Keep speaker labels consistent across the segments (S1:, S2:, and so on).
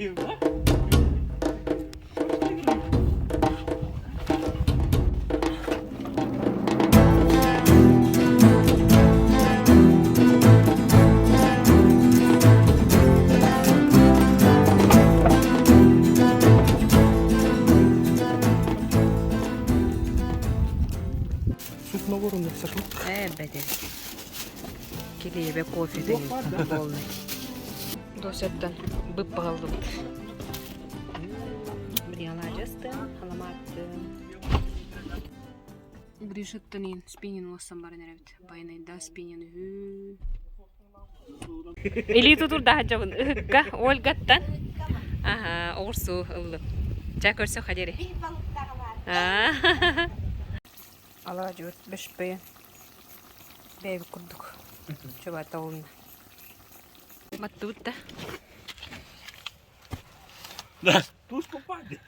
S1: Ээ, бэдэр. Килиэбэ кофе полный. Досяттан быппаҕаллыбыт. Алаадьыстым, аламааттым. Гришаттан иин спинин уоссан баран эрэбит. Байанайда спинин үһү. Илии тутурдаах дьабын ыһыкка Ольгаттан. Аха, оҕурсуу ыллым. Ча көрсө хадери. Алаадьыбыт бөшпөйөн бэйэбит курдук чубата олунна. Маттыбыт да.
S2: Туус куппаады.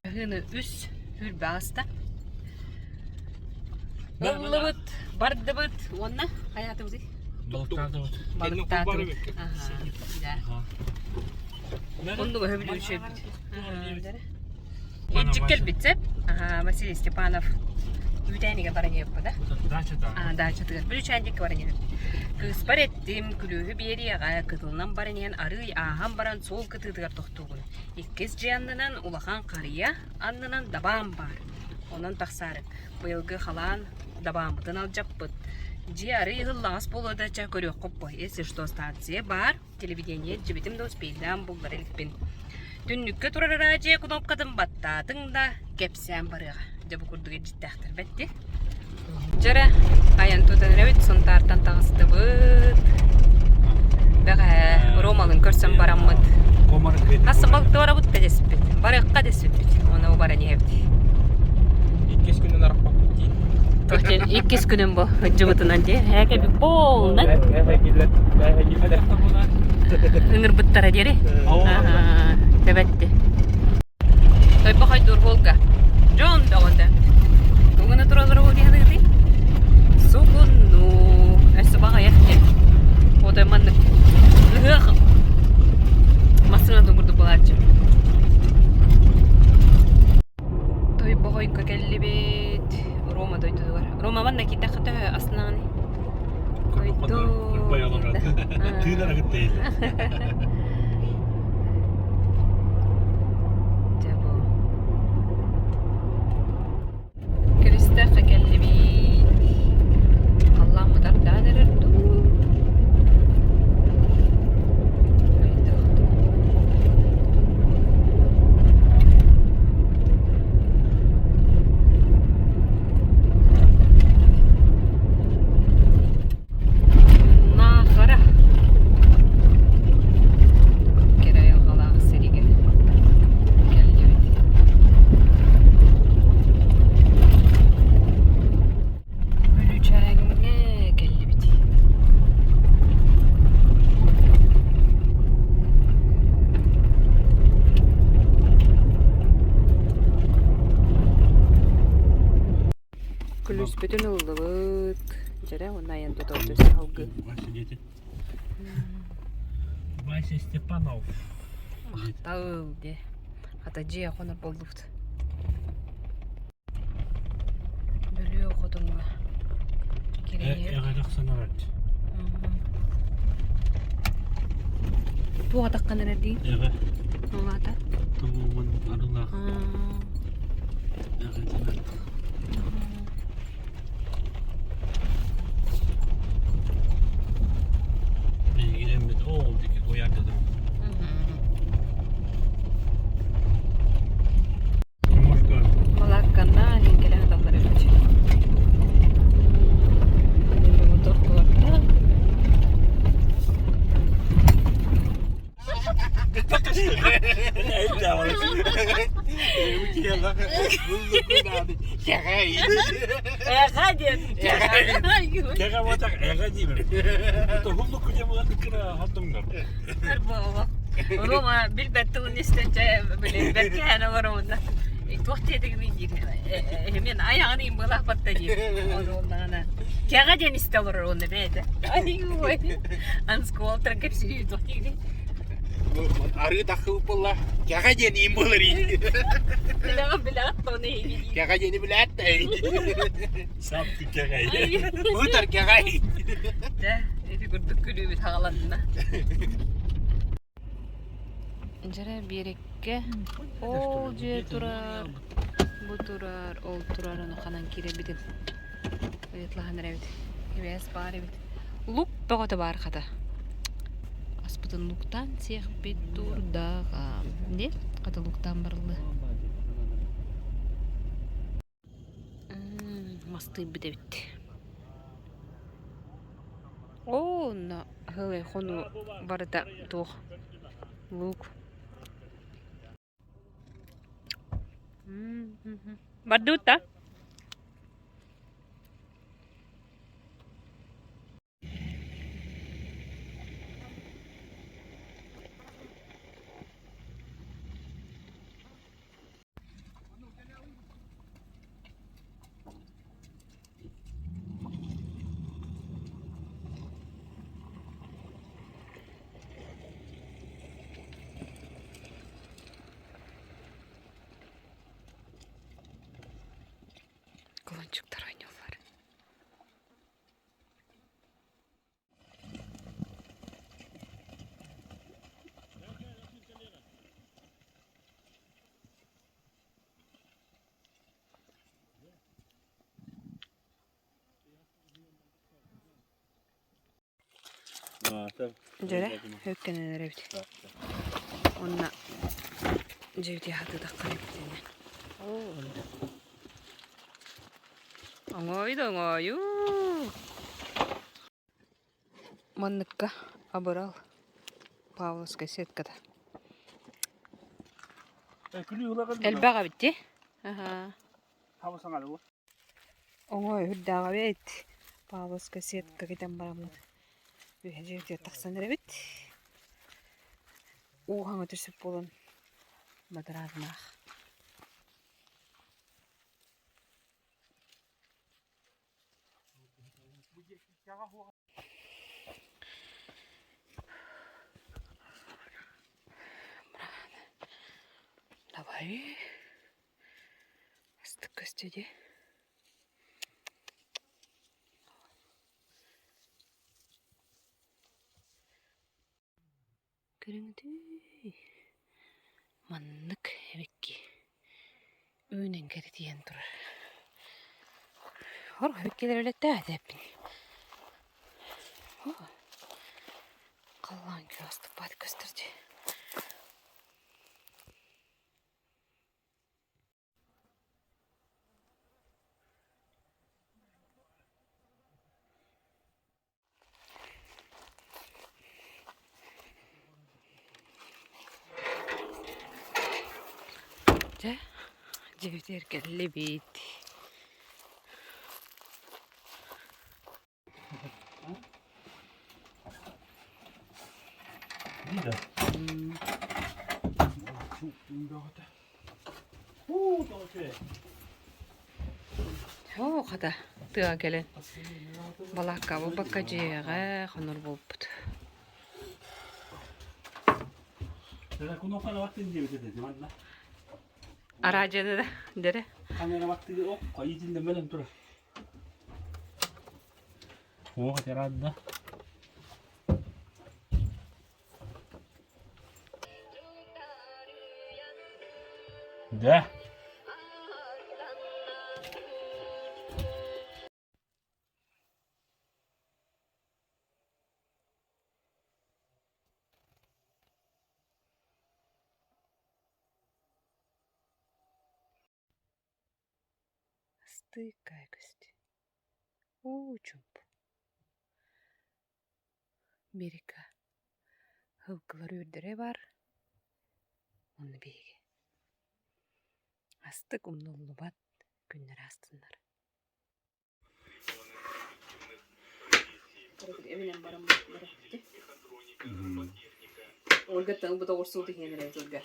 S1: Ыһыыны үс хүрбэ ааста. Ыллыбыт, бардыбыт уонна хайаатыбытый?
S2: Балыктаатыбыт.
S1: Балыктаатыбыт. Аха, да. Оннук өһөбүлүү үчүгэйбит. Илдьик кэлбит сөп. Аха, Василий Степанов үүтээнигэ баран иһэппит да?
S2: Дачата.
S1: Дачатыгар. Бүлүүчээн диэки баран иһэр. Кыыспар эттим, күлүүһү биэриэҕэ, кытылынан баран иһэн арыый ааһан баран суол кытыытыгар тохтуугун. Иккис дьиэ аннынан улахан харыйа аннынан дабаан баар. Онон тахсаарыҥ. Быйылгы халаан дабааммытын алдьаппыт. Дьиэ арыый ыһыллаҕас буолуо да чэ көрүөххүт бу. Если что станция баар, телевидение илдьибитим да успейдаан буллара иликпин. Түннүккэ турар араадьыйа кнопкатын баттаатыҥ да, кэпсээн барыаҕа. Дьэ бу курдук илдьиттээхтэр бэтти. Дьэ эрэ, айан тутан эрэбит, Сунтаартан таҕыстыбыт. Бэҕэһээ Ромалын көрсөн бараммыт. Хас балыкты барабыт да дэспит. Барыахха дэспиппит. Ону баран иһэбит.
S2: Иккис күнүн арахпаппыт дии.
S1: Тоһтен иккис күнүм бу ыдьыбытынан дии. Һээкэби полнан ыҥырбыттара диэри. Тэбэтти. Тойбохойдуур Волга. Дьон бөҕөтө. Тугуна тураллара ол диэханыгытый? Сугунну. Өссө баҕайах диэн. Отой маннык ыһыах массыынатын курдук буолааччы. Тойбохойго кэллибит. Рома дойдутугар. Рома манна киирдэххэ төһө астынаҕыный? Дойду.
S2: Тыынара кытта
S1: Дьэ бу. Киристэххэ кэллибит. Халлааммыт ардаан эрэр дуу? Хайдах дуу? Наахара кэрэ айылҕалаах сиригэр кэллибит. Бүлүүчээҥҥэ кэллибит. Күлүүспүтүн ыллыбыт. Дьэрэ уонна айан туталдьы салгыы.
S2: Вася Степанов.
S1: Махтал дии. Хата дьиэ хонор буоллубут. Бөлүө хотуҥҥа кириниэр.
S2: Эҕэрэх санарат.
S1: Туох атаххын эрэр дии?
S2: Эҕэ.
S1: Улаата.
S2: Тумуумун арылаах. Эҕэтинэн. Биһиги эммит оол диэки куйаардадым.
S1: Балаакканнаан иҥкэлээх аталлар эбит. Эҕэ диэн.
S2: Кэҕэ буотах эҕэ диибин. Тоһуллукку диэн буолан кына хотуҥнар.
S1: Рома билбэт тылын истэн чэ били бэркэһэн олоробун туох диэтигиний диир мен айаҕын иин буолаахпатта диир онуоннаҕына кэҕэ диэн истэ олорор уонна бэйэтэ ай ой анскуолтар кэпсии туох диигиний.
S3: Арыы таххыбыт буолла. Кэҕэ диэн иин буолар иин.
S1: Билэҕин билэҕит тону иһин.
S3: Кэҕэ диэни билээт да
S2: Сапты кэҕэй.
S3: Бытар кэҕэй.
S1: Дьэ, ити курдук күлүүбүт хаҕаланна. Дьэрэ биэрэккэ ол дьиэ турар, бу турар, ол турар, ону ханан киирэбитин ыйытлаһан эрэбит. Ибээс баар эбит. Лук бөҕөтө баар хата. Аспытын луктаан сиэхпит турдаҕа. Дии, хата луктаан барыллыа. Мастыйбыт эбит. Оо, онно ыһылай хонуу барыта туох луук. Бардыбыт да? Кулунчуктар оонньууллар. Дьэрэ, өккөнөн эрэбит. Уонна дьиэбитигэр хатыытахха эбитинэ. Оҥоойу да оҥоойу! Манныкка абырал Павловскай сетката. Элбэх эбит дии. Оҥой үрдээҕи эбит. Павловскай сетка кэтэн бараммыт үөһэ дьиэтигэр тахсан эрэбит. Уу хаҥа түсүп буолан бадарааннаах. Давай. Астык көстүү дии. Көрүҥүтүй маннык эбикки үүнэн кэритийэн турар. Хор эбиккилэр үлэттээх этэппин. Халлаан күөх астык көстөр дии. Дьэ, дьиэбитигэр кэллибит. Оо, хата, тыаҕа кэлэн балаакка буолбакка дьиэҕэ хонор буолбут. Араадьыйаны да дэрэ.
S2: Да.
S1: Астыыккай көстүү. Уу чумпу. Америка һылгылар үөрдэрэ бар. Онно биһиги. Астык умнуллубат күннэр аастыннар. Ольга тылбыт оҕурсуут иһиэн эрэ Ольга.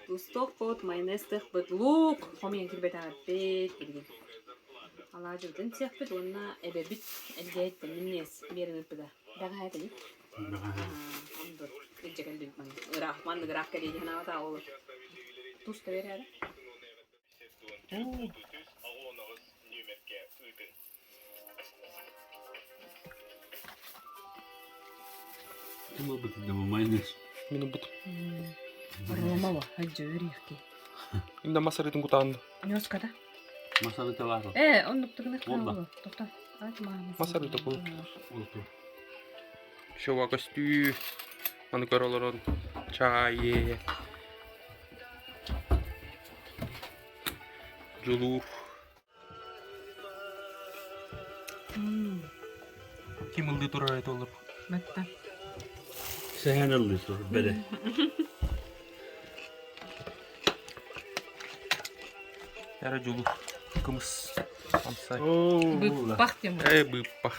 S1: Тустуохпут, майонезтыахпыт, луук хомуйан кирбэтэҕиппит билигин. Алаадьыбытын сиэхпит уонна эбэбит элгээйиттэн минньигэс биэрэн ыыппыта. Бэҕэһээ этэ дии. Онду. илдьэ кэллибит манна. Ыраах, маннык ыраах кэлиэ диэн аҕата ол. Туста берээри.
S2: Ким ылбытын да майонез.
S4: Мин ылбытым.
S1: Ромова, хаджы өрүөхки.
S4: Инна мас арыытын кутаанна.
S1: Ньоската.
S2: Мас арыыта баар.
S1: Э, оннук тыгынык
S2: Буолла.
S1: хаалла. Тохто. Ат маама.
S4: Мас арыыта буолла.
S2: Улуту.
S4: Шоуа көстүү. Аны көр олорон. Чай. Дьулуур. Ким ыллыы турар это олор?
S1: Батта.
S2: Сэһэн ыллыы тур бэрэ.
S4: Яра дьулуур. Кымыс. Амсай.
S1: Быппах тем.
S4: Э, быппах.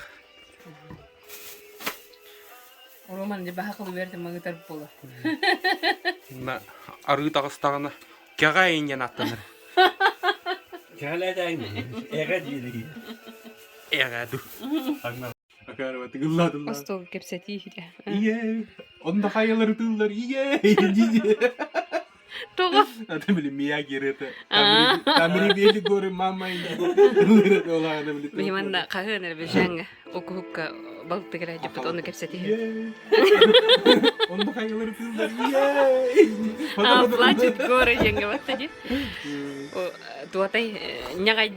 S1: Роман дьэ баһа кылы бердим маңытар буолар.
S4: На арыы таҕыстаҕына кэҕэ инньэн аттанар.
S2: Кэҕэлээтэҥ эҕэ диэри.
S4: Эҕэ ду. Акаарыба тыгыллаатыллар.
S1: Остуол кэпсэтии иһитэ.
S4: Ийэ, онно хайалары тыыллар, ийэ,
S1: Тоҕо?
S4: Это били Мияги это. Там ревели горы, мама
S1: Биһи манна хаһыан эрэ бэжэҥҥэ окуһукка балтыгыра дьыппыт ону кэпсэтиһэ.
S4: Онно хайалары тыыллар,
S1: А, плачут горы диэҥҥэ батта дии. Туотай ньаҕай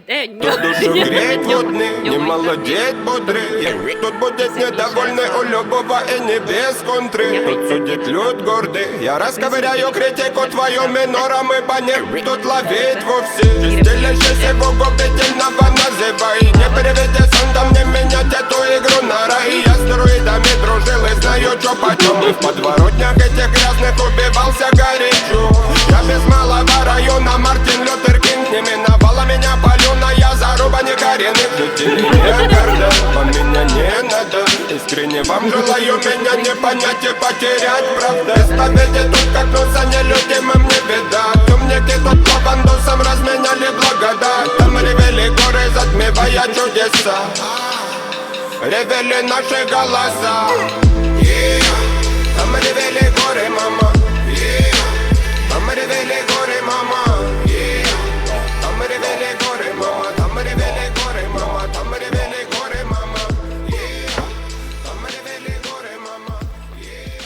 S5: Душу греть водны, не молодеть бодрый. Тут будет недовольный у любого и не без контры. Тут судит люд гордый. Я расковыряю критику твою минором, ибо не тут ловить вовсе. Чистилище сего губительного называй. Не переведи сон, мне менять эту игру на рай. Я с друидами дружил и знаю, чё почем. И в подворотнях этих грязных убивался горячо. Я без малого района Мартин Лютер Кинг не миновала меня полюна. Я заруба не коренных жителей не горда. Вам меня не надо. Искренне вам желаю меня не понять и потерять. Правда, исповеди тут как носа нелюдимым не беда. Темники тут лавандусом разменяли благодать. Там ревели горы, затмевая чудеса. Ревели наши голоса. Yeah. Там ревели горы, мама. Yeah. Там ревели горы, мама. Yeah. Там ревели горы, мама. Там ревели горы, мама. Там ревели горы, мама. Yeah. Там ревели горы, мама. Yeah.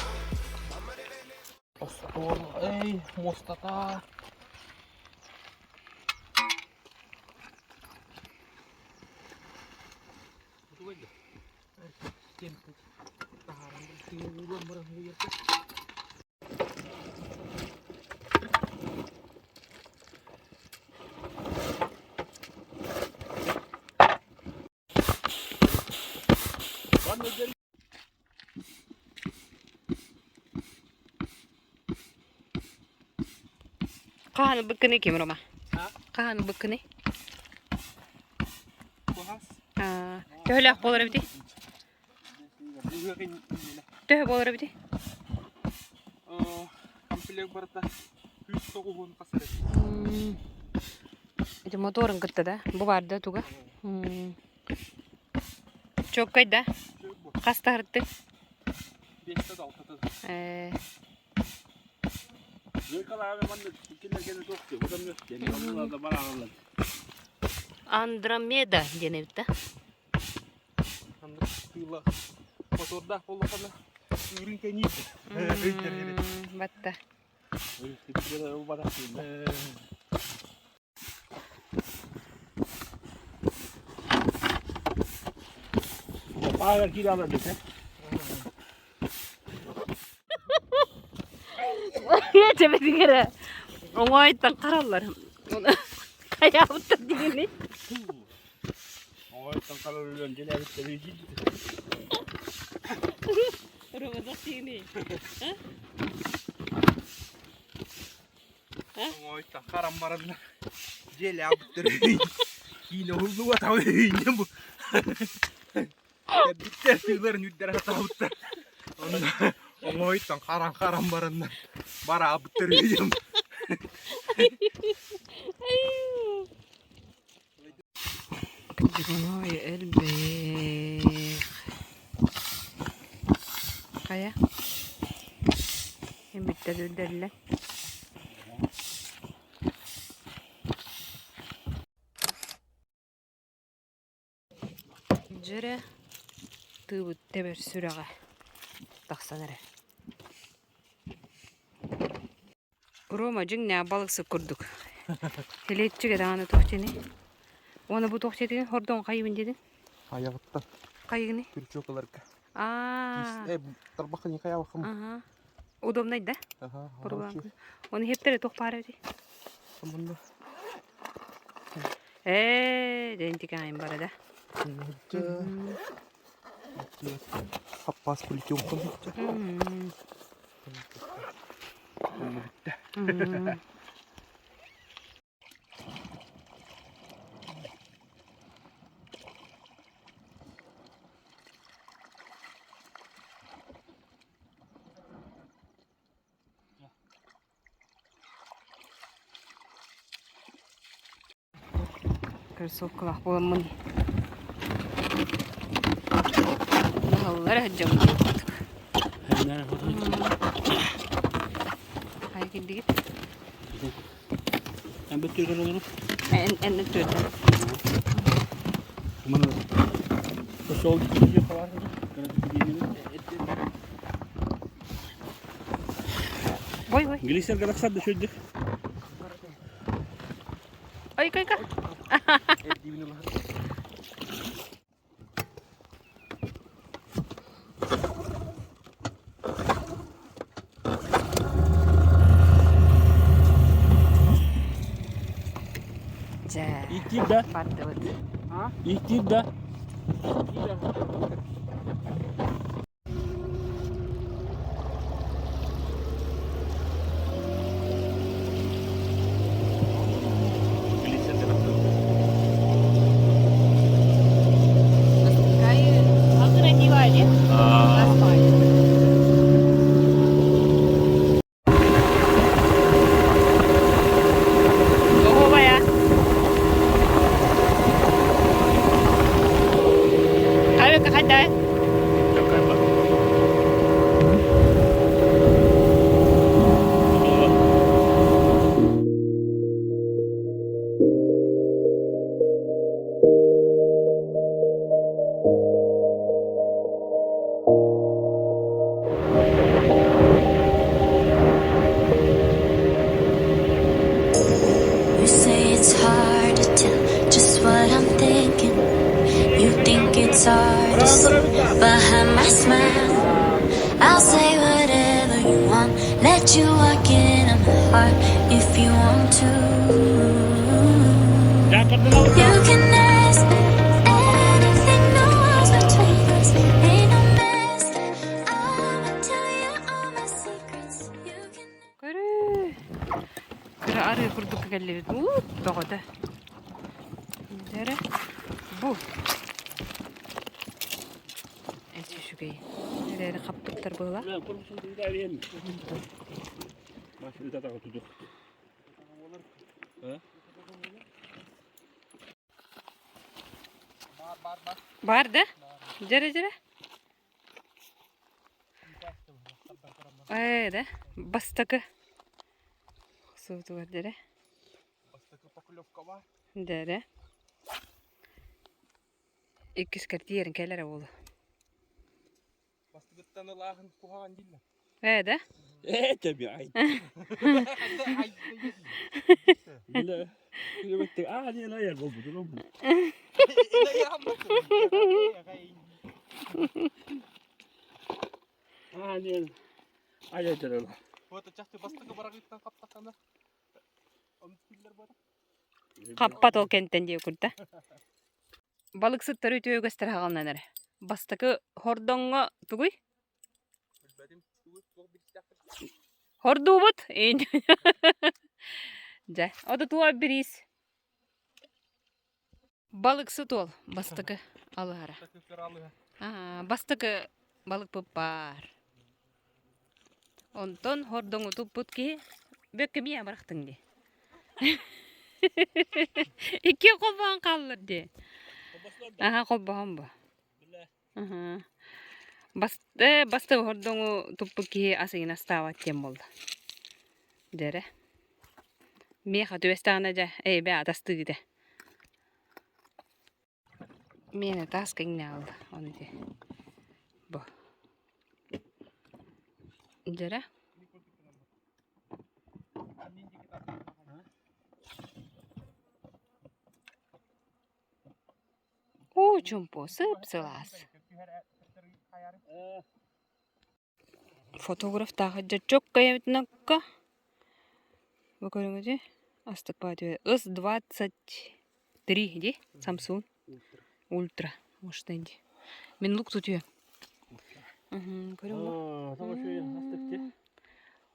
S5: Там ревели...
S4: Остуол, эй, муостата.
S1: Хаһан ылбыккыный ким Рома? Хаһан ылбыккыный? Төһөлөөх буолар эбитий? Төһө буолар эбитий?
S4: Комплект барыта 190 хас эрэ.
S1: Ити моторун кытта да? Бу баар да туга? Чоккай да? Хас таһырты?
S4: Биэстэ да алтата да.
S1: Э, Андромеда диэн эбит да?
S4: Андык тыыла мотордаах буоллахына үүрүн кэҥиир.
S1: Батта.
S2: Паага киирэ дете.
S1: Чэбэтигэрэ оҥойтон хараллар. Хайаабыттар дигини.
S2: Оҥойтон хараллар дьэлээбиттэр
S1: Ромадах дигини.
S4: Оҥойтон харан бараннар дьиэлээбиттэр киинэ уһуллубатаҕа бу Кэлбиттэр тыыларын үрдэрэ сатаабыттар. Онно оҥойтон харан-харан бараннар бараабыттар үһү.
S1: Дьоной элбэх. Хайа? Бүттэ үрдэллэ. Дьэрэ тыыбыт тэбэр сүрэҕэ тахсан эрэр. Рома дьиҥнээх балыксыт курдук. Килиэччигэ даҕаны туох диэний? Уонна бу туох диэтигин? Хордоҥ хайыбын диэтиҥ?
S4: Айаҕыттан
S1: Хайыгыный?
S4: крючок ыларга.
S1: Аа.
S4: Э, тарбахха не хайаабаххым.
S1: Аха. Удобнай да?
S4: Аха,
S1: Порулаан. Оны хептері туох баар эбитий?
S4: Мында.
S1: Ээ, дэнтикаайын бара да.
S4: Хаппас плетенка.
S1: Кроссовкалаах буоламмын Баһыллар сылдьабын диэн курдук. Хайа кэллигит?
S2: Эн бүттүргэн олору?
S1: Эн эн түөртэн.
S2: Маны сол дьиэ хабар.
S1: Бой бой.
S2: Глиссер гарахсар да шөйдүк.
S1: Ой кайка. Дьэ,
S2: Иттиир да?
S1: бардыбыт.
S2: Иттиир да?
S1: Оһуобайа. Хайа хайда?
S6: You say it's hard to tell just what I'm thinking. You think it's hard to see behind my smile. I'll say whatever you want, let you walk in on my heart if you want to. You can ask anything, no walls between us, ain't no mess. I'ma tell you all my secrets. You can.
S1: Көрүү. Кыра арыы курдук кэллибит. Уу, бөҕөтө. Дэрэ. Бу. Эс үчүгэй. Эрээри хаппыттар быһыла. Бар да? Дьэрэ дьэрэ. Ээ да? Бастакы. Суутугар дьэрэ.
S4: Бастакы поклевка бар.
S1: Дэрэ. Иккис кэртиэрин кэлэрэ буолу.
S4: Бастыгыттан ылааһын куһаҕан дииллэр.
S1: Ээ да?
S2: Ээ тэби ай. Биле биле аа диэн айар болбутун бу. Аа диэн айар дөрөлө.
S4: Вот чахчы бастакы барагыттан хаптахана. Онтиллер бар.
S1: Хаппат ол кэнтэн диэ курда. Балыксыттар үтүө үгэстэр хаҕаланан эрэ. Бастакы хордоҥҥо тугуй?
S4: Билбэтим. Тугу билстэхпит.
S1: Хордуубут. Дьэ, ото туа бириис. Балыксыт уол бастакы алыһара. Бастакы балыкпыт баар. Онтон хордоҥу туппут киһи бөккө миэ бырахтыҥ дии. Икки холбоһон хааллар дии. Аха холбоһон бу. Басты хордоҥу туппут киһи ас иҥин астаабат диэн буолла. Дьэрэ. Миэхэ түбэстэҕинэ дьэ, эйбэ атастыыгыта. Миэнэ таас кэҥнэ аҕалла, ону ити бу. Дьэрэ. Уу чумпу, сып-сылаас. Фотограф таахыдьа чоккайабытынакка бу көрүҥүтү астык баатыа С23 ди Samsung Ультра может инди мин лук тутуйам көрүҥ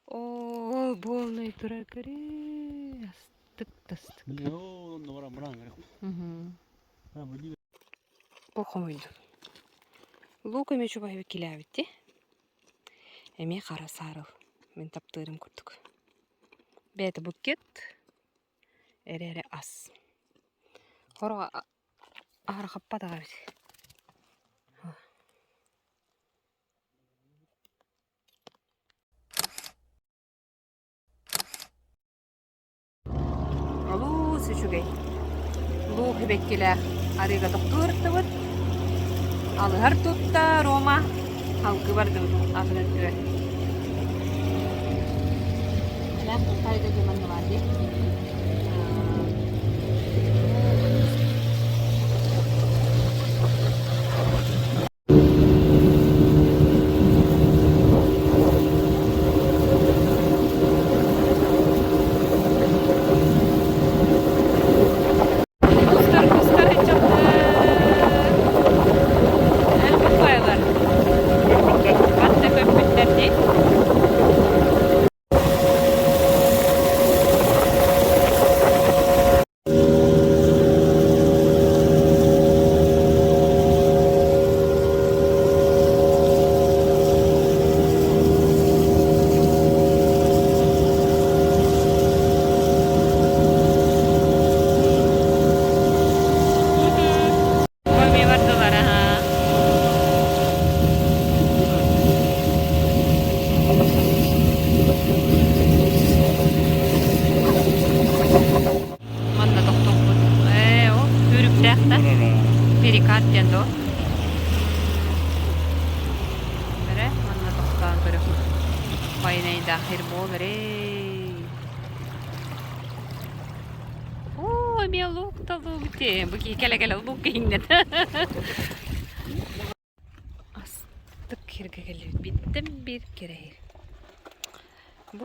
S1: Оо, буолнай турар көрүү астык тастык. Бу хомуйдум. Лук эмиэ чубаһыбыт килээбитти. Эмиэ хара саарыл. Мин таптыырым курдук. Бэйэтэ букет, эрэ-эрэ ас. Хороҕо аһара хаппатаҕа эбит. Олус үчүгэй. Луук сибэккилээх арыыга тохтуу ырыттыбыт. Алыһар тутта Рома халгы бардыбыт атын өттүгэр. Кустар кустар ыччаттар элбэх баайлар. Хатта көппүттэр дии. Эмиэ бардылар аһаа. Манна тохтуохпут. Ээ, ол сүүрүктээх да. Перекат диэн дуо? Эрэ, манна тохтоон көрөхпүт. Байнайдаах хир буолар ээ. Оо, эмиэ лук да лук дии. Бу киһи кэлэ-кэлэ лук иһиҥнэт. Астык сиргэ кэллибит. Биттэн биир кэрэһир. Бу.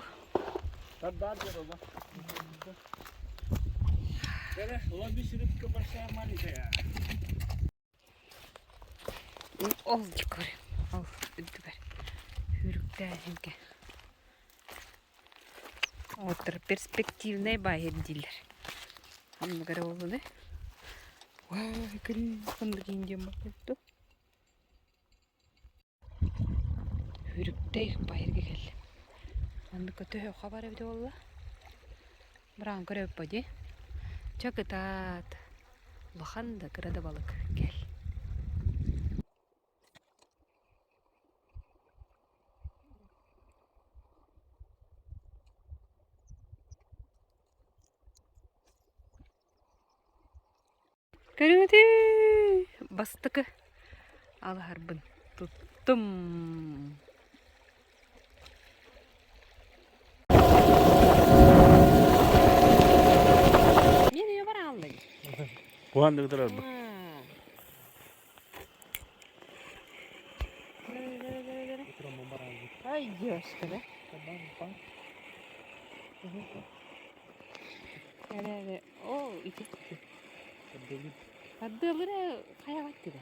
S1: Ол дьиккөр, ол үрдүгэр сүүрүктээһингэ. Отыр перспективный баайыр дииллэр. Оннугар буолуну. Вай, күн ханнык индиан барбыт Үрүктэй байырга кэллим. Маннык көтөһө хабар эбитэ буолла. Быраан көрөбүт дии. Чэ кытаат. Улахан да кыра да балык кэл. Көрүҥүтүй! Бастакы алаһарбын туттум. Мен үйэ барааллай.
S2: Куһаан дыгытар бу.
S1: Ай, дёшка, да? Оо, ити. Тардыалыра хайаҕа аттыга?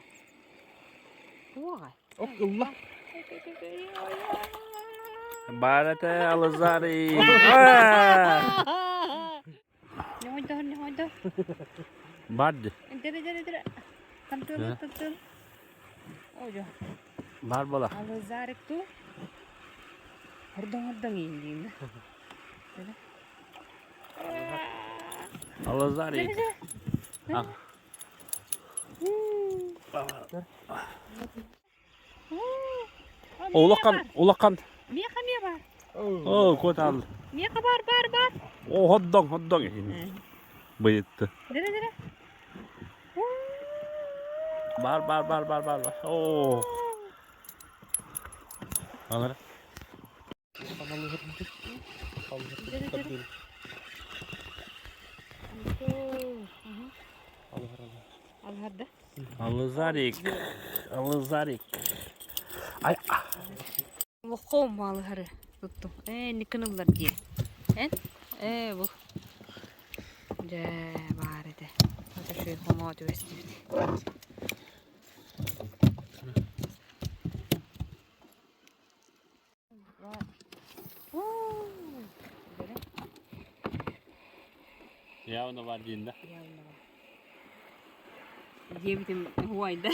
S1: Туоҕа?
S4: Ок ылла.
S2: Баарата Алазари.
S1: Ньоҕойдоһор, ньоҕойдоһор.
S2: Барды.
S1: Дere дere дere. Тантыл тантыл. Ожо.
S2: Бар бола.
S1: Алазарик ту. Хордоң хордоң иин
S2: Алазари. Улахан, улахан.
S1: Миэхэ эмиэ баар.
S2: Оо, куотаал.
S1: Миэхэ баар, баар, баар.
S2: О, ходдоҥ, ходдоҥ. Быйытты.
S1: Дere, дere.
S2: Бар, бар, бар, бар, бар, бар. Оо. Алар.
S1: Алһарда.
S2: Алызарик. Алызарик. Ай.
S1: Лохом алыһары туттум. Ээ, никын ыллар дии. Эн? Ээ, бу. Дьэ, баар этэ. Ата шүй хомоо түбэстибит.
S2: Явно бар диэн да.
S1: Явно бар. Диэбитим уайда.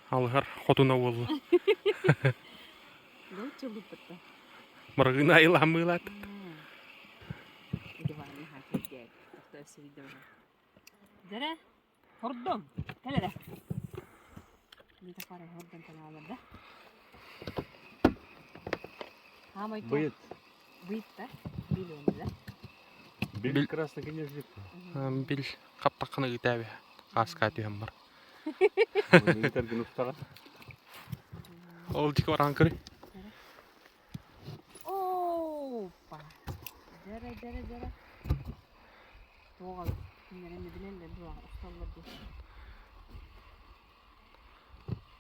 S4: Алыһар хотуна буолла.
S1: Доччулуппутта.
S4: Маргына айыламмыылаат.
S1: Дэрэ, хордом, кэлэрэ. Митафара хордом каналарда. Хаамай
S2: Быйыт.
S1: Быйыт да? Билиэнилэ.
S2: Бил красный книжник.
S4: Бил хаптаххына ыытааби. Хааска түһэн бар.
S2: Ыытаргын устаҕа.
S4: Ол дики баран көрүй.
S1: Опа! Дэрэ, дэрэ, дэрэ. Туоҕал, кинилэр билэллэр дуо, усталлар дуо?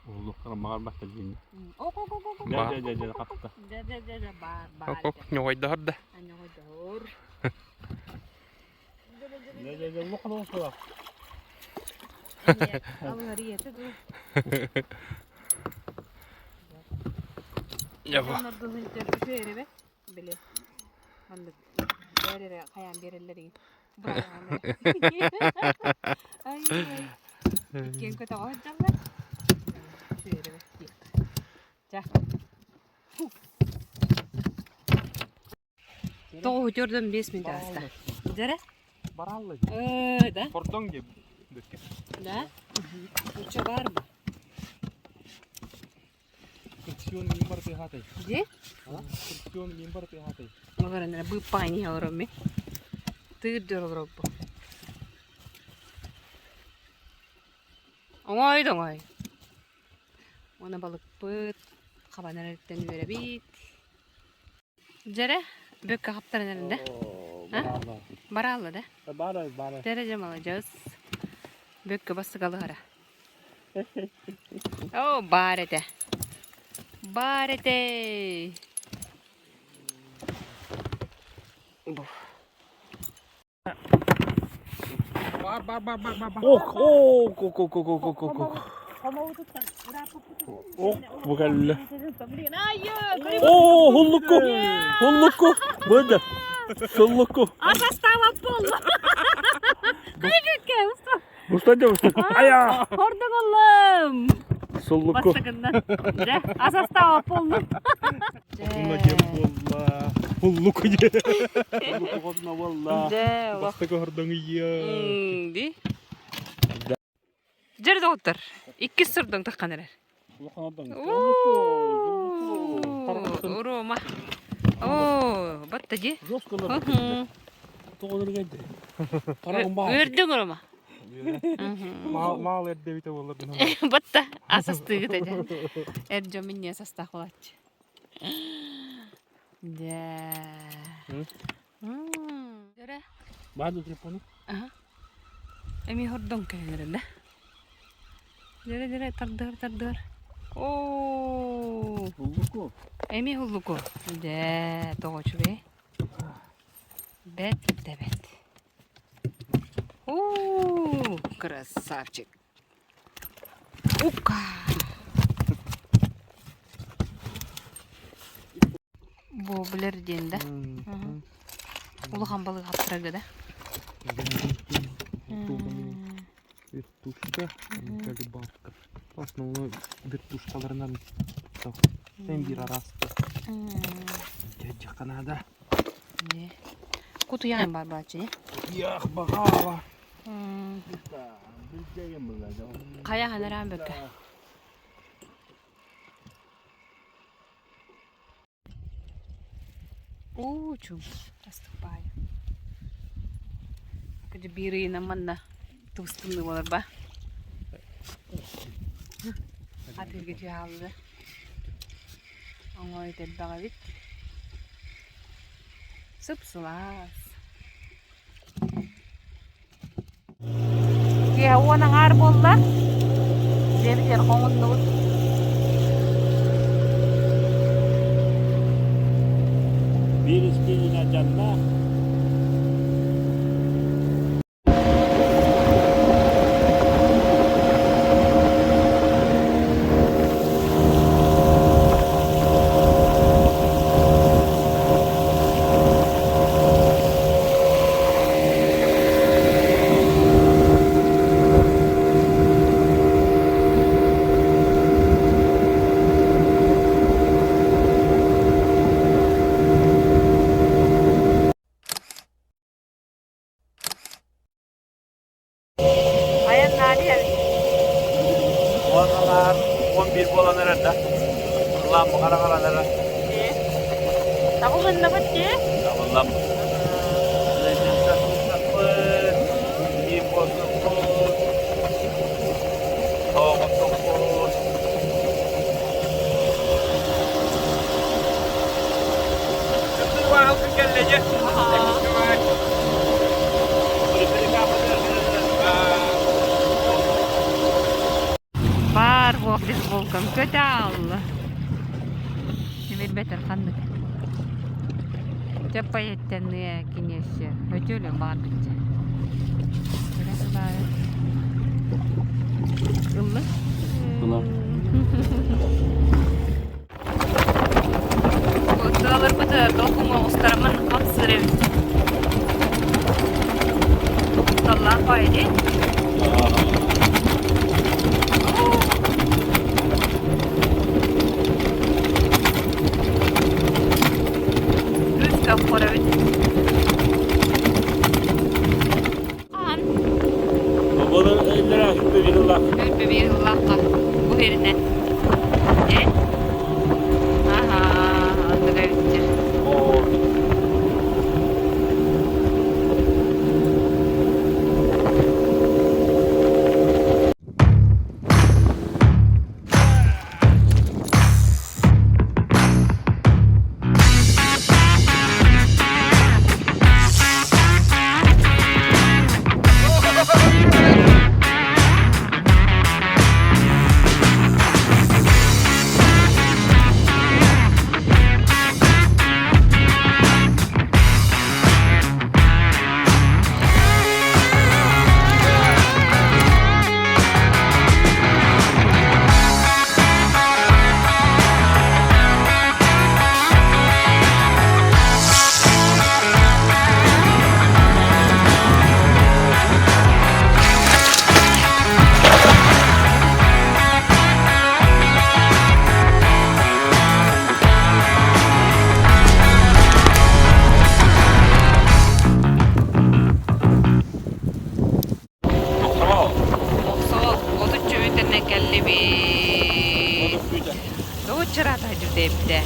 S2: Уллуктара маҕарбаттар диин.
S1: Ок, ок, ок, ок.
S2: Дьэ, дьэ, дьэ, дьэ, хапта.
S1: Дьэ, дьэ, дьэ, дьэ, баар, баар.
S4: Ок, ок, ньоҕойдоһор да.
S1: Ньоҕойдоһор.
S2: Дьэ, дьэ, дьэ, улахан оҕус
S1: Алыһарыйата дуу.
S4: Дьэ бу.
S1: Үчүгэй били маннык бээр эрэ хайаан биэрэллэр игин. Ай, иккиэн көтөҕө сылдьаллар. Үчүгэй эрэ Ча. Тоҕус төрдөн 5 минут ааста. Дьэрэ?
S4: Баралла.
S1: Э, да?
S4: Хордоҥ диye бүккэ.
S1: Да? Уча бар ба?
S4: Фрикцион мин бар пехатай.
S1: Де?
S4: Фрикцион мин бар пехатай.
S1: Олорон быыппаан иһэ олоромми. Тыыр олороббу. Оҥой да оҥой. Уонна балыкпыт хабан эрэриттэн үөрэбит. Дьэрэ, бүккэ хаптаран эрэн да? Бараалла да?
S2: Бара, бара.
S1: Дьэрэ дьэ маладьыас. Бүккэ бассыгалыһара. Оо, баар этэ. Баар этэ. Бу.
S4: Бар бар бар бар бар.
S2: Ок, ок, ок, ок, ок, ок, ок, ок. Ок, бу кэллэ. Оо, хуллукку! Хуллукку! Быда. Суллукку.
S1: Ас астаабат буолла. Күйбүккэ уста.
S2: Устадя, уста. Ая!
S1: Хордук оллум.
S2: Суллукку.
S1: Бастакыннан. Дьэ, ас астаабат буоллум.
S4: Хотуна диэн буолла. Хуллук диэн.
S2: Хуллукку хотуна буолла.
S1: Дьэ, олох.
S4: Бастакы хордоҥ ийэ.
S1: Ди. Дьэр доҕоттор, иккис сордоҥ таххан эрэр. Урума. Оо, батта дии. Үөрдүҥ Рома?
S4: Маал эрдэбитэ буолла бина.
S1: Батта асастыыгыт этэ. Эр дьон минньиэ састаах буолааччы. Дьэ. Дөрө.
S2: Баады телефону.
S1: Эми хордон кэлэн да. Дөрө дөрө тардыар тардыар. Оо.
S2: Хуллукку.
S1: Эми хуллуку. Дьэ, тоҕо үчүгэй. Бэт да бэт. Уу, красавчик. Ука. Воблер диэн да. Улахан балык хаптарага да.
S4: Вертушка, рыбалка. Основной вертушкаларынан Сен бир араста. Дядя Канада.
S1: Кутуян бар баачы.
S4: Ях бағала.
S1: Хайа ханараан бөккө. Уу, чуҥ, астык баайы. Кыдьы биир ыйынан манна тубустуннуу буолар ба. Атыырга дьааллы. Оҥой элбэх эбит. Сып-сылаас. Киэһэ уон аҥаар буолла. Дьиэбитигэр хоҥуннубут.
S2: Биир испиининэ дьаннаах.
S1: Айаннаан иһэбит.
S2: Уон 11 буолан эрэр да. Ыллаан хараҥаран эрэр.
S1: Табылынныбыт дии.
S2: Табыллам. Биир буолсукпут. Тоҕотукпут.
S1: Баар буох бейсболкам көтө аалла. Тимирбэтэр ханнык. Чаппайаттаныа киниэсэ өтөлүм баҕарбычча. Ылла? Тыаларбыт толкуҥҥа оҕустараммын хапсыр эбит. Таллаах баайы дии. Үс каппар эбит. Хаан.
S2: Оболор иллэрэ үппэ ыллаах.
S1: Үппэ ыллаахха. Бу эринэн. Э? Аха, андыга эбиттэр. Мохсоҕол 33 үтэннэн кэллибит. Тугуччараата дьүрдэйбитэ.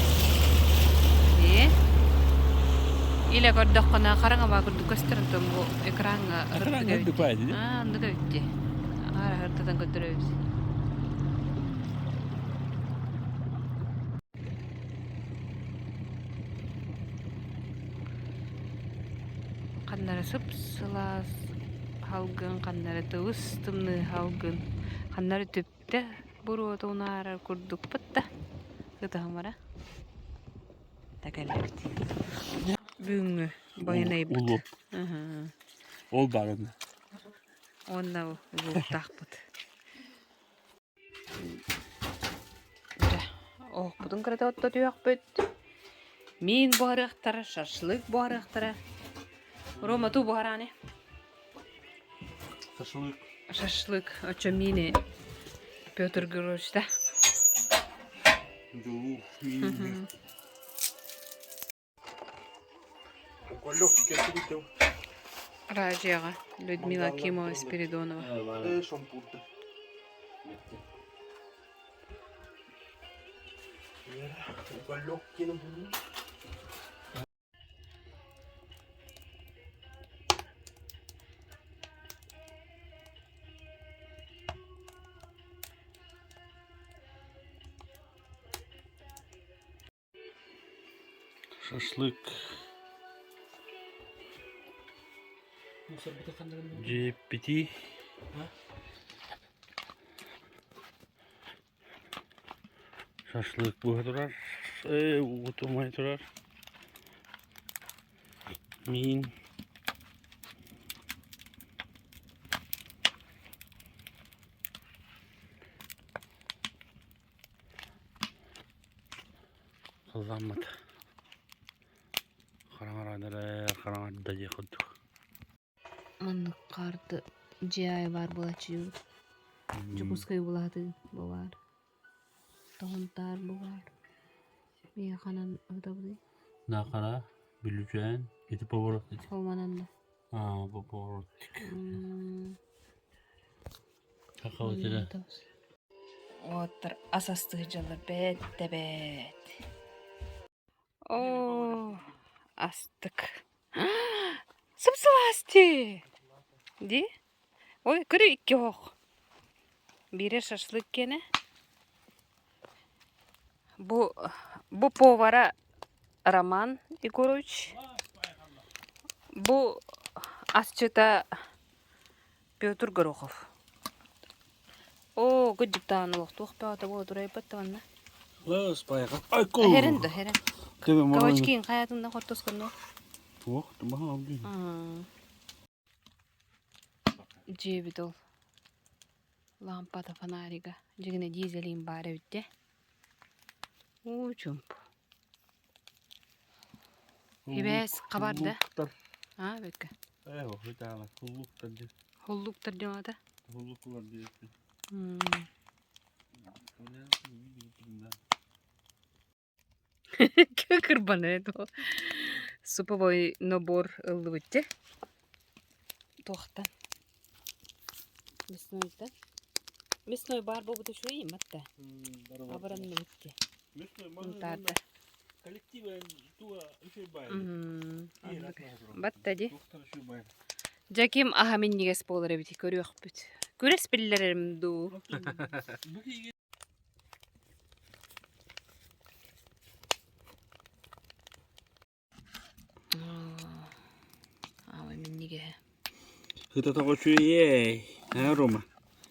S1: Илэ көрдөххүнэ хараҥа курдук көстөр онтон бу экраҥҥа
S2: Экраҥҥа эбит.
S1: Аа, оннук эбит дии. Аара ыртатан көрдөрөбүт. Ханнара сып-сылаас халгын, ханнара тыбыс тымныы халгын, ханнара түптэ буруота унаарар курдукпут да ытаһымара да кэллибит. Бүгүҥҥү байанайбыт.
S2: Ол баарына.
S1: Уонна улууктаахпыт. Оһохпутун кырата оттотуохпут. Миин буһарыахтара, шашлык буһарыахтара. Рома, туу буһарааны.
S2: Шашлык.
S1: Шашлык. Оччо миини Петр Григорьевич да? Радиоҕа Людмила Акимова Спиридонова.
S2: Шашлык. Дьиэппитий. Шашлык буһа турар. Ээ, уутумай турар. Миин. Халлааммыт хараҥаран эрэр, хараҥарда диэх курдук.
S1: Маннык хаарты дьиэ аайы баар буолааччы дьон. Дьокуускай булаатыы бу баар. Тоһунтаар бу баар. Миэхэ ханан ыытабытый?
S2: Наахара, Бүлүүчээн, ити поворот ити.
S1: Ол манан да.
S2: Аа, бу поворот. Сахабыт эрэ.
S1: Уоттар ас астыы дьаллар бэт да бэт. Оо, астык. Сып-сылаас дии. Дии? Ой, көрү икки оһох. Биирэ шашлык киэнэ. Бу, бу повара Роман Егорович. Бу асчыта Петр Горохов. Оо, кырдьыктаан олохтуох бөҕөтө буола турайбат да манна. Херен да, херен. Кабачкин хайатында хортосконно.
S2: Туох, тумаха алдын.
S1: Дьиэбит ол лампата фонарига дьигинэ дизелин баар эбит дьэ. Уу чумпу. Ибээс хабар да? Аа бэккэ.
S2: Ээ, хытаала, хуллуктар дии.
S1: Хуллуктар дьоҥота?
S2: Хуллукулар дии.
S1: Кырбаны Суповой набор ыллыбыт дьэ. Туохтан? Мяснойда. Мясной баар буолбут үчүгэй матта. Абыранныбыт дии. Мунтаарда. Батта дии. Дьэ ким аһа минньигэс буолар эбит көрүөхпүт. Күрэс биллэрэрим дуу. Аабай минньигэһэ.
S2: Сыта тоҕо үчүгэй, ээ, Рома?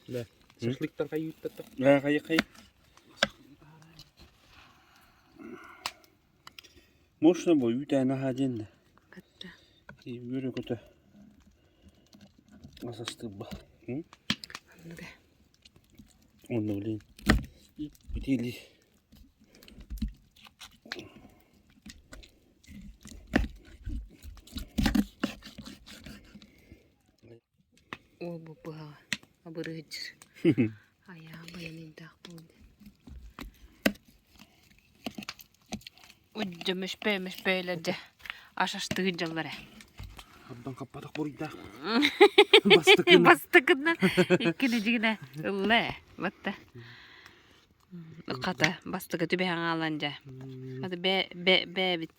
S4: Да. Шашлыктар хайыыттаттар.
S2: Ээ, хайы хайы. Можно бу үүтээн аһаа диэн да.
S1: Кытта.
S2: Үөрэ-көтө ас астыырба.
S1: Оннуга.
S2: Онно блин. Итили.
S1: Ол бу быһаҕа абырыһыдьыр. Айаа байаныйдаах буолду. Уддьа мөшпө мөшпөйлөрдө аш аштыгын дьаллара.
S2: Хабдан хаппатах буруйдаах.
S1: Бастакынан иккини дьигинэ ылла ээ. Батта. Хата бастакы түбэһэн хаалан дьэ. Хата бээ бээ бээбит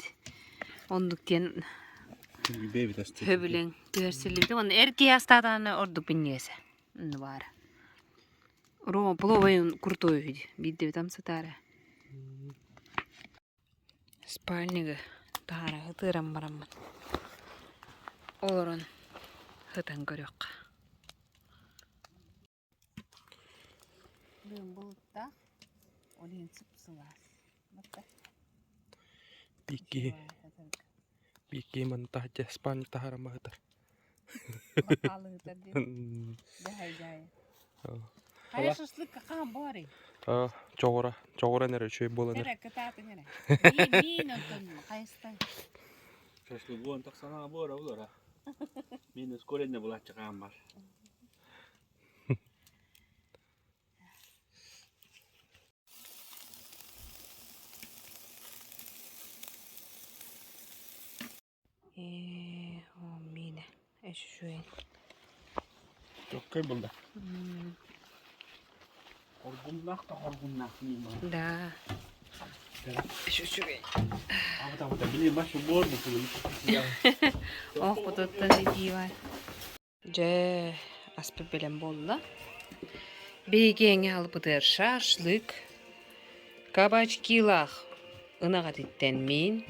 S1: оннук диэн
S2: Бээбит астыы.
S1: Хөбүлэҥ түһэрсиллибитэ уонна эр киһи астаатаҕына ордук минньигэсэ. Онно баара. Рома пловайын крутой үһү дии. Биирдэ там сытаара. Спальнигы таһаара ытыыран бараммын. Олорон ытан көрүөххэ. Бүгүн булуттаах, ол иһин сып-сылаас.
S4: Бикки бикки манна таһырдьа спальник таһааран баһытар.
S1: Бакаалыһытар диэн. Дьаһай дьаһай. Хайа шашлык хаһан буһарый?
S4: Чоҕура, чоҕуран эрэ үчүгэй буолан эрэ.
S1: Эрэ кытаатыҥ эрэ. Миин, миин онтон хайыстан.
S2: Шашлык буон тахсана буора булара. Мин ускоренне булааччы хаан бар.
S1: Ээ, оо, миинэ. Үчүгэй.
S2: Чоккай булда. Хоргуннаах да хоргуннаах миин бар.
S1: Да. Үчүгэй.
S2: Абыта абыта били башы буор бу.
S1: Ох, бутуттан итии бар. Дьэ, аспыт бэлэм буолла. Биһиги эҥэ албытыгар шашлык, кабачкилаах ынах этиттэн миин,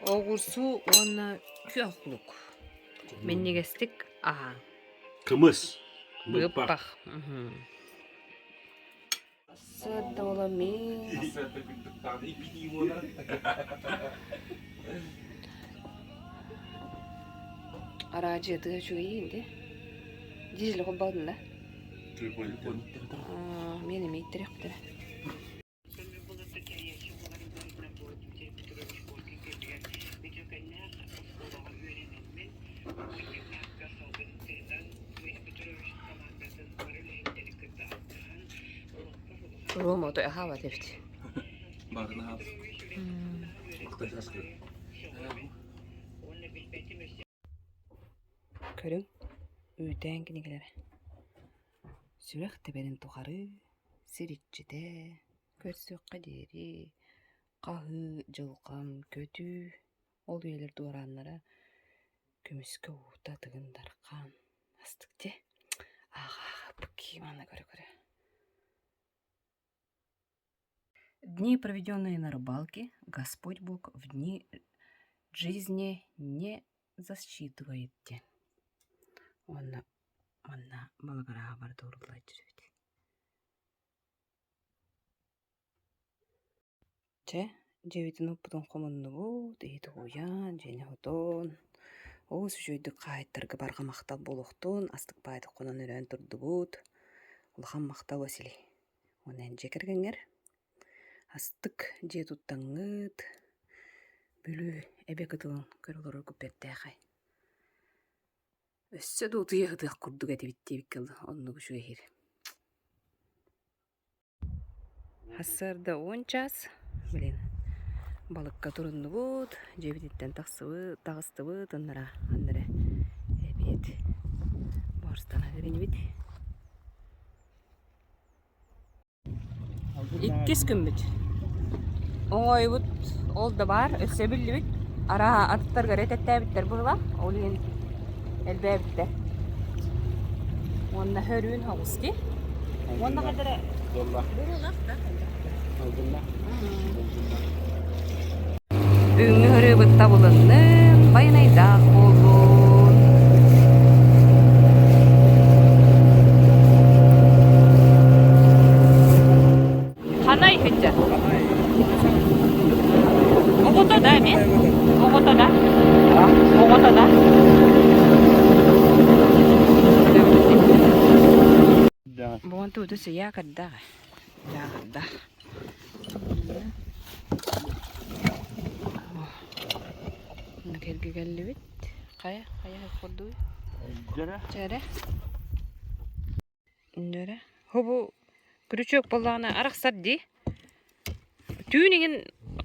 S1: Оҕурсуу уонна күөх лук. Минньигэстик аһааҥ.
S2: Кымыс.
S1: Быыппах. Араадьыйатыгар үчүгэйиин дии. Дизель холбоотун да? Миэн эмиэ иттэриэхтэрэ. Рома отой аһаабат эбит.
S2: Барын аһаабыт.
S1: Көрүҥ, үүтээн кинигэлэрэ. Сүрэх тэбэрин тухары сир иччитэ, көрсүөххэ диэри, хаһыы, дьылҕам, көтүү, ол үйэлэр дуорааннара көмүскэ уута Тыгын Дархан астык дьэ ааҕа-ааҕа манна көрө-көрө Дни, проведенные на рыбалке, Господь Бог в дни жизни не засчитывает диэн. Уонна манна балагарааҕа барыта уруллааччы эбит. Чэ, дьиэбитин оппутун хомуннубут, иһит угуйан, дьиэни хотон, олус үчүгэйдик хаһаайыттарга барҕа махтал буолуохтун, астык баайдык хонон өрөөн турдубут. Улахан махтал Василий. Уонна эн дьиэ кэргэҥҥэр астык дьиэ туттаҥҥыт, Бүлүү эбэ кытылын көрө олороргут бэртээхэй. Өссө да утуйа сытыах курдук этибит диэбиккэ дылы оннук үчүгэй иһэр. Сарсыарда 10 час, блин, балыкка туруннубут, дьиэбититтэн тахсыбыт, таҕыстыбыт, ыннара, ханна эрэ эбиэт боорустана инибит. Иккис күммүт. Оҥоойбут ол да баар, өссө биллибит. Арааһа атыттарга эрэ тэттээбиттэр быһыылаах, ол иһин элбээбиттэр. Уонна хөрүүн соҕус дии. Уонна хадара Буруолах да. Бүгүҥҥү ырыабыт табылыннын, байанайдаах буоллун. Ханай сылдьар? Оҕото да эмиэ? Оҕото да? Оҕото да? Буон тууту сыйаа кырдаҕа. Дьааҕырда. Кэргэ кэллибит. Хайа, хайа курдуй? Дьэрэ. Дьэрэ. Хобу күрүчүөк буоллаҕына арахсар дии. Түүн иҥин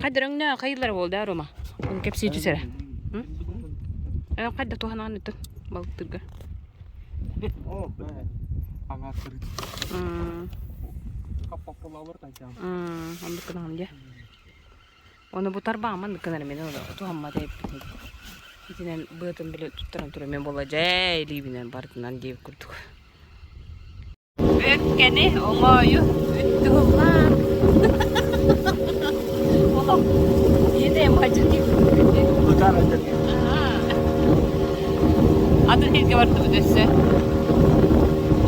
S1: хайдар өҥнөөх хайыллара буолда Рома. Оны кэпсии түс эрэ. Хайда туһанаан үтүн балыктырга. Оннук гынаҕын дии. Ону бутарбаҕым маннык гынар мин туһаммат эбиппин. Итинэн быатын били туттаран турар мен буолла дьэ илиибинэн барытынан диэбит курдук. Бөккэни оҥоойу үттүһуллаан. Олох иэдэйим хадьын Атын сиргэ бардыбыт өссө.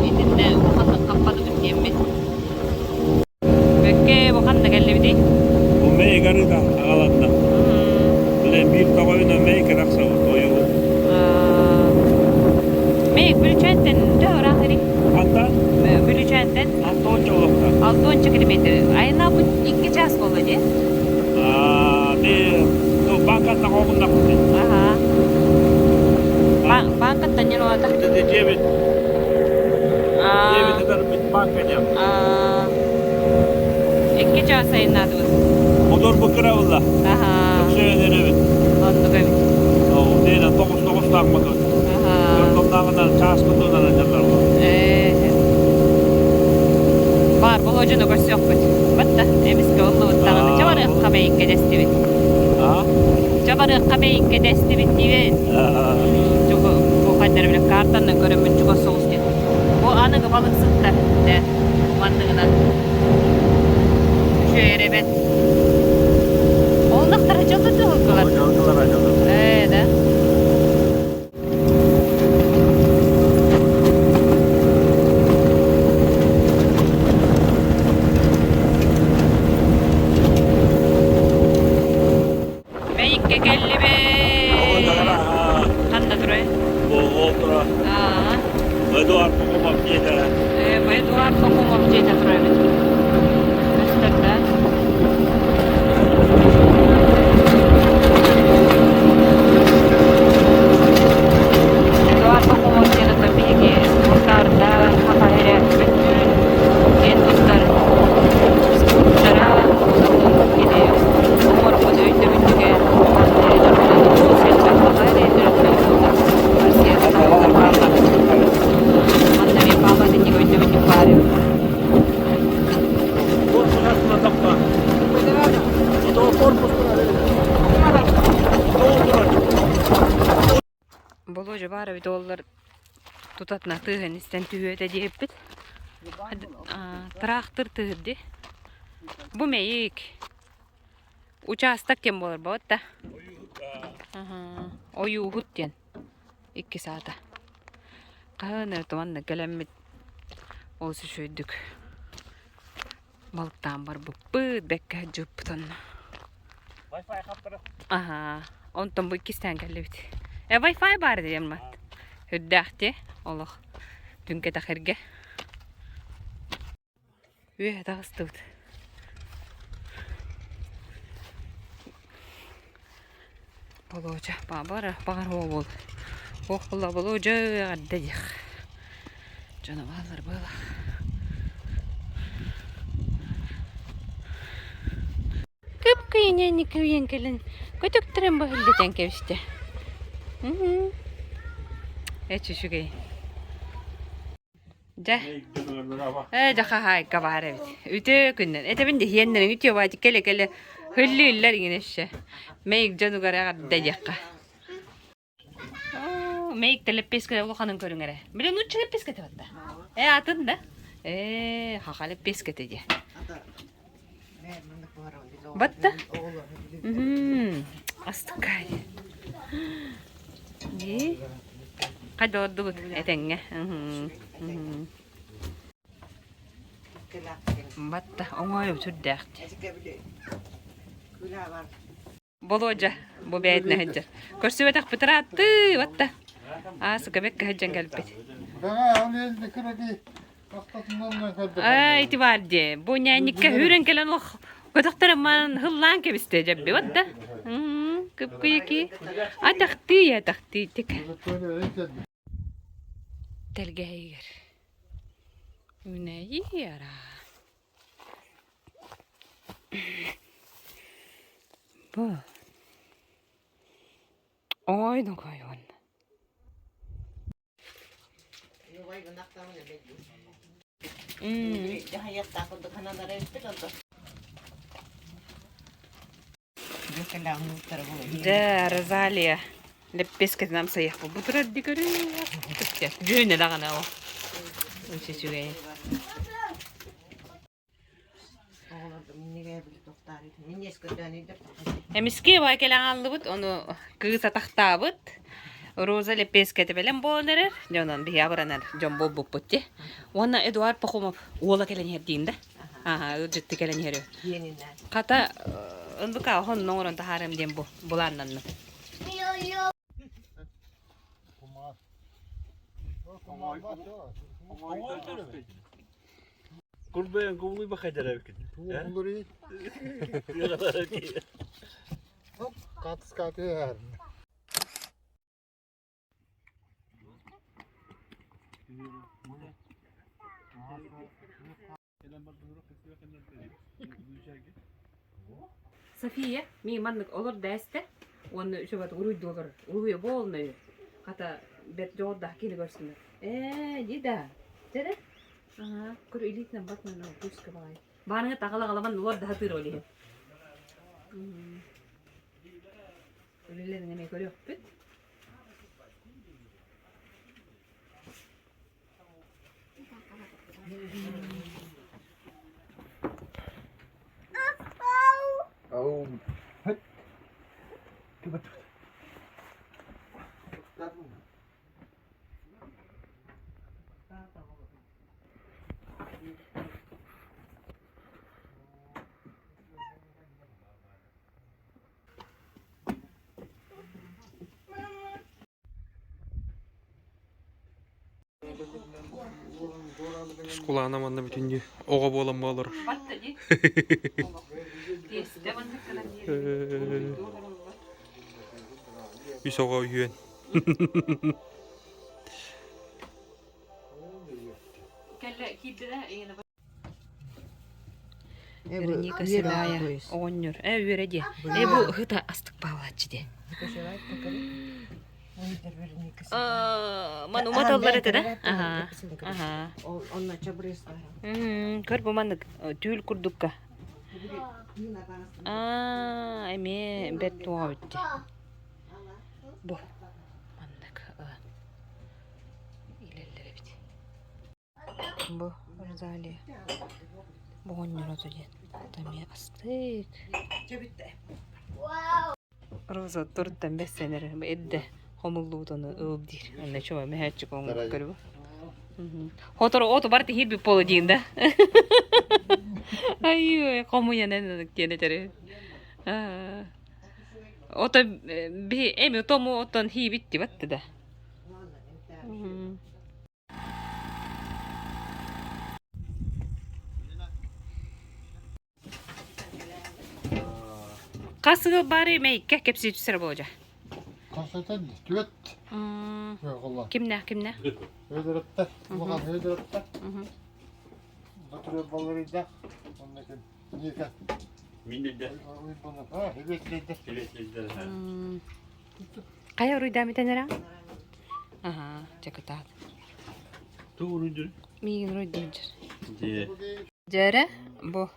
S1: Итиннэ улаханнык хаппатыбыт диэммит. Бөккэ бу ханна кэллибитий?
S2: Бу мэйик арыыта аҕаланна. Билэн биир тоҕойуна мэйик арахсабыт ойугун.
S1: Мэйик Бүлүчээнтэн төһө ыраах ирий?
S2: Хантан?
S1: Бүлүчээнтэн.
S2: Алтонча олохтон.
S1: Алтонча километр. Айнаабыт 2 час буолла дии.
S2: Би банкаттан оҕуннахпыт.
S1: Аха. Банкаттан ньын олата.
S2: Дьиэбит. Дьиэбит ытарбыт банка диэн.
S1: 2 час айаннаатыбыт.
S2: Мотор бу кыра булла.
S1: Аха.
S2: Өксөйөн эрэбит.
S1: Оннук эбит.
S2: Дейна тоҕус тоҕустаах мотор.
S1: Аха.
S2: Томнааҕынан чаас мутунан анньаллар.
S1: Баар Болуодьуну көрсүөхпүт. Батта, эмискэ ыллыбыт даҕаны. Чэ барыахха бэйиккэ дэстибит. Чэ барыахха бэйиккэ дэстибит диибит. Бу хайдары бile картанан көрөммүн чугас соҕус диэн. Бу аныгы балыксыттар дэ манныгынан үчүгэй эрэбэт. Ол нахтара дьолло туһулгулар. Мэйиккэ кэллибит. Ханна турай?
S2: Ол тура. Эдуард Пахомов дьиэтэ.
S1: Эдуард Пахомов дьиэтэ турар эбит. Көстөр да? Эдуард Пахомов диэн биһиги Уртаарда Саха эрэ бүттүүн киэн туттар скульптора кини оҥорбут өйдөбүнньүгэ олус элбэх саха эрэ төрөппүт Россияҕа таһымнаах Манна эмиэ пааматынньык өйдөбүнньүк баар эбит. Болуодьа баар эбит уоллар тутатына тыаһын истэн түһүө этэ диэбиппит. Тыраахтыр тыаһыр дии. Бу мэйик. Учаастак диэн буолар буолбат да? Ойууһут диэн иккис аата. Хаһан эрэ манна кэлэммит олус үчүгэйдик балыктаан барбыппыт, бэккэ сылдьыбыппыт онно. Аһаа, онтон бу иккистээн кэллибит. Э, Wi-Fi баар диэн мат. Үрдээх дии, олох түҥкэтэх эргэ. Үөһэ таҕыстыбыт. Болуоча, баҕар, баҕар уол. Ох, була болуоча эҕэрдэ диэх. Дьоно бааллар буола. Кып-кыйынньанньык кыйан кэлэн көтүктэрин быһыллытан кэбистэ. Эчи үчүгэй. Дьэ, ээ дьэ хаһаайка баар эбит. Үтүө күннэн. Этэбин диһиэннэриҥ үтүө баати кэлэ-кэлэ хөллүүллэр иҥин өссө. Мэйик дьонугар эҕэрдэ диэххэ. Мэйик лэппиэскэ улаханын көрүҥ эрэ. Били нуучча лэппиэскэтэ батта. Ээ атын да. Ээ хаха лэппиэскэтэ диэ. Батта? Астыкай. Дии. Хайда олордубут этэҥҥэ. Батта оҥоойу сүрдээх. Болуодьа бу бэйэтинэ сылдьар. Көрсүбэтэхпит ырааттыы, батта. Аа, сыкабекка сылдьан кэлбит. Ай, ити баар дии. Бу ньээнньиккэ үүрэн кэлэн ох көтөхтөрө ман хыллаан кэбистэ дьэбби батта. Кыпкыйаки. Атахтыы, атахтыы тик. Тэлгэһигэр. Үнэйи араа. Бу Ой, ногойон. Дьэ, Розалия лэппиэскэтин амсайыахпыт. Бу турар дии көрүҥ. Дьүһүнэ даҕаны ол. Үчүгэй. Эмискэ бай кэлэн хааллыбыт, ону кыыс атахтаабыт. Роза лэппиэскэтэ бэлэм буолан эрэр, дьэ онон биһи абыранар дьон буолбуппут дии. Уонна Эдуард Пахомов уола кэлэн иһэр диин да? Аха, ыалдьытты кэлэн иһэр. Хата, НВК оһон оҥорон таһаарыам диэн бу былааннанным.
S2: Курбайан кубулуй бахайдар эбиккин.
S7: Кубулуй. Катыскаты
S1: София, мин маннык олор дээстэ уонна үчүгэт уруйду олорор. Уруйа буолнай. Хата бэрт дьоҕурдаах киһи көрсүмэ. Ээ, ди да. Дьэ Аһаа, көр илиитинэн батынан күүскэ баҕайы. Баарыҥа таҕала-аҕаламан улар да сатыыр ол иһин. Үлэлэрин эмиэ көрүөхпүт.
S4: Скулаана манна бүтүннүү оҕо буолан олорор.
S1: Батта дии. Тиэстэ маннык гынан
S4: Үс оҕо үһүөн.
S1: Кэллэ киирдэ да ийэне Вероника Седая оҕонньор. Э үөрэ диэ. Э бу ыһыта астык баалааччы диэ. Ман уматаллар этэ да? Аха. Аха. Көр бу маннык түүл курдукка. Аа, эмиэ бэрт туоҕа бүтте. Бу маннык илэллэр эбит. Бу Розалия оҕонньорото диэн эмиэ астык. Роза туруттан бэссэнэр эрдэ хомуллубутуну ыл диир. Онно чума мөһөөччүк оҥорбут көрбү. Хотору оту бар тиһир буола диин да. Ай хомуйан эн диэн этери. Ото би эми тому оттон хиибит дибатты да. Хас сыл баары мэйиккэ кэпсии түсэр буолдьа.
S7: Хас этэн түөт.
S1: Кимнээх кимнээх?
S7: Өдөрөттөр. Улахан өдөрөттөр. Батыры баларыйда. Онна ким? Ника.
S2: Мин де.
S7: А, хебетлейде.
S2: Хебетлейде.
S1: Хайа уруйдаам итэн эрэ? Аха, чакытаат.
S2: Ту уруйдур?
S1: Миигин уруйдуур.
S2: Дьэ.
S1: Дьэрэ, бу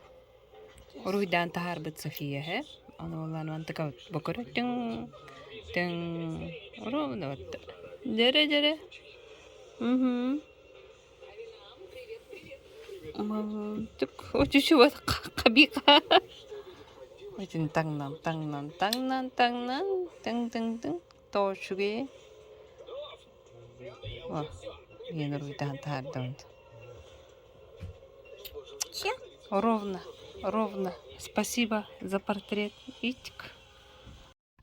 S1: уруйдаан таһаарбыт София эһэ. Ону буоллаан мантыка бу көрө түҥ түҥ ровно вот дьэрэ дьэрэ. Угу. Малтык очучу хабика. Очень таҥнан таҥнан таҥнан таҥнан тыҥ тыҥ тыҥ тоочугэй. О, диэн уруйдаан таһаардым. Ровно, ровно. Спасибо за портрет. Итик.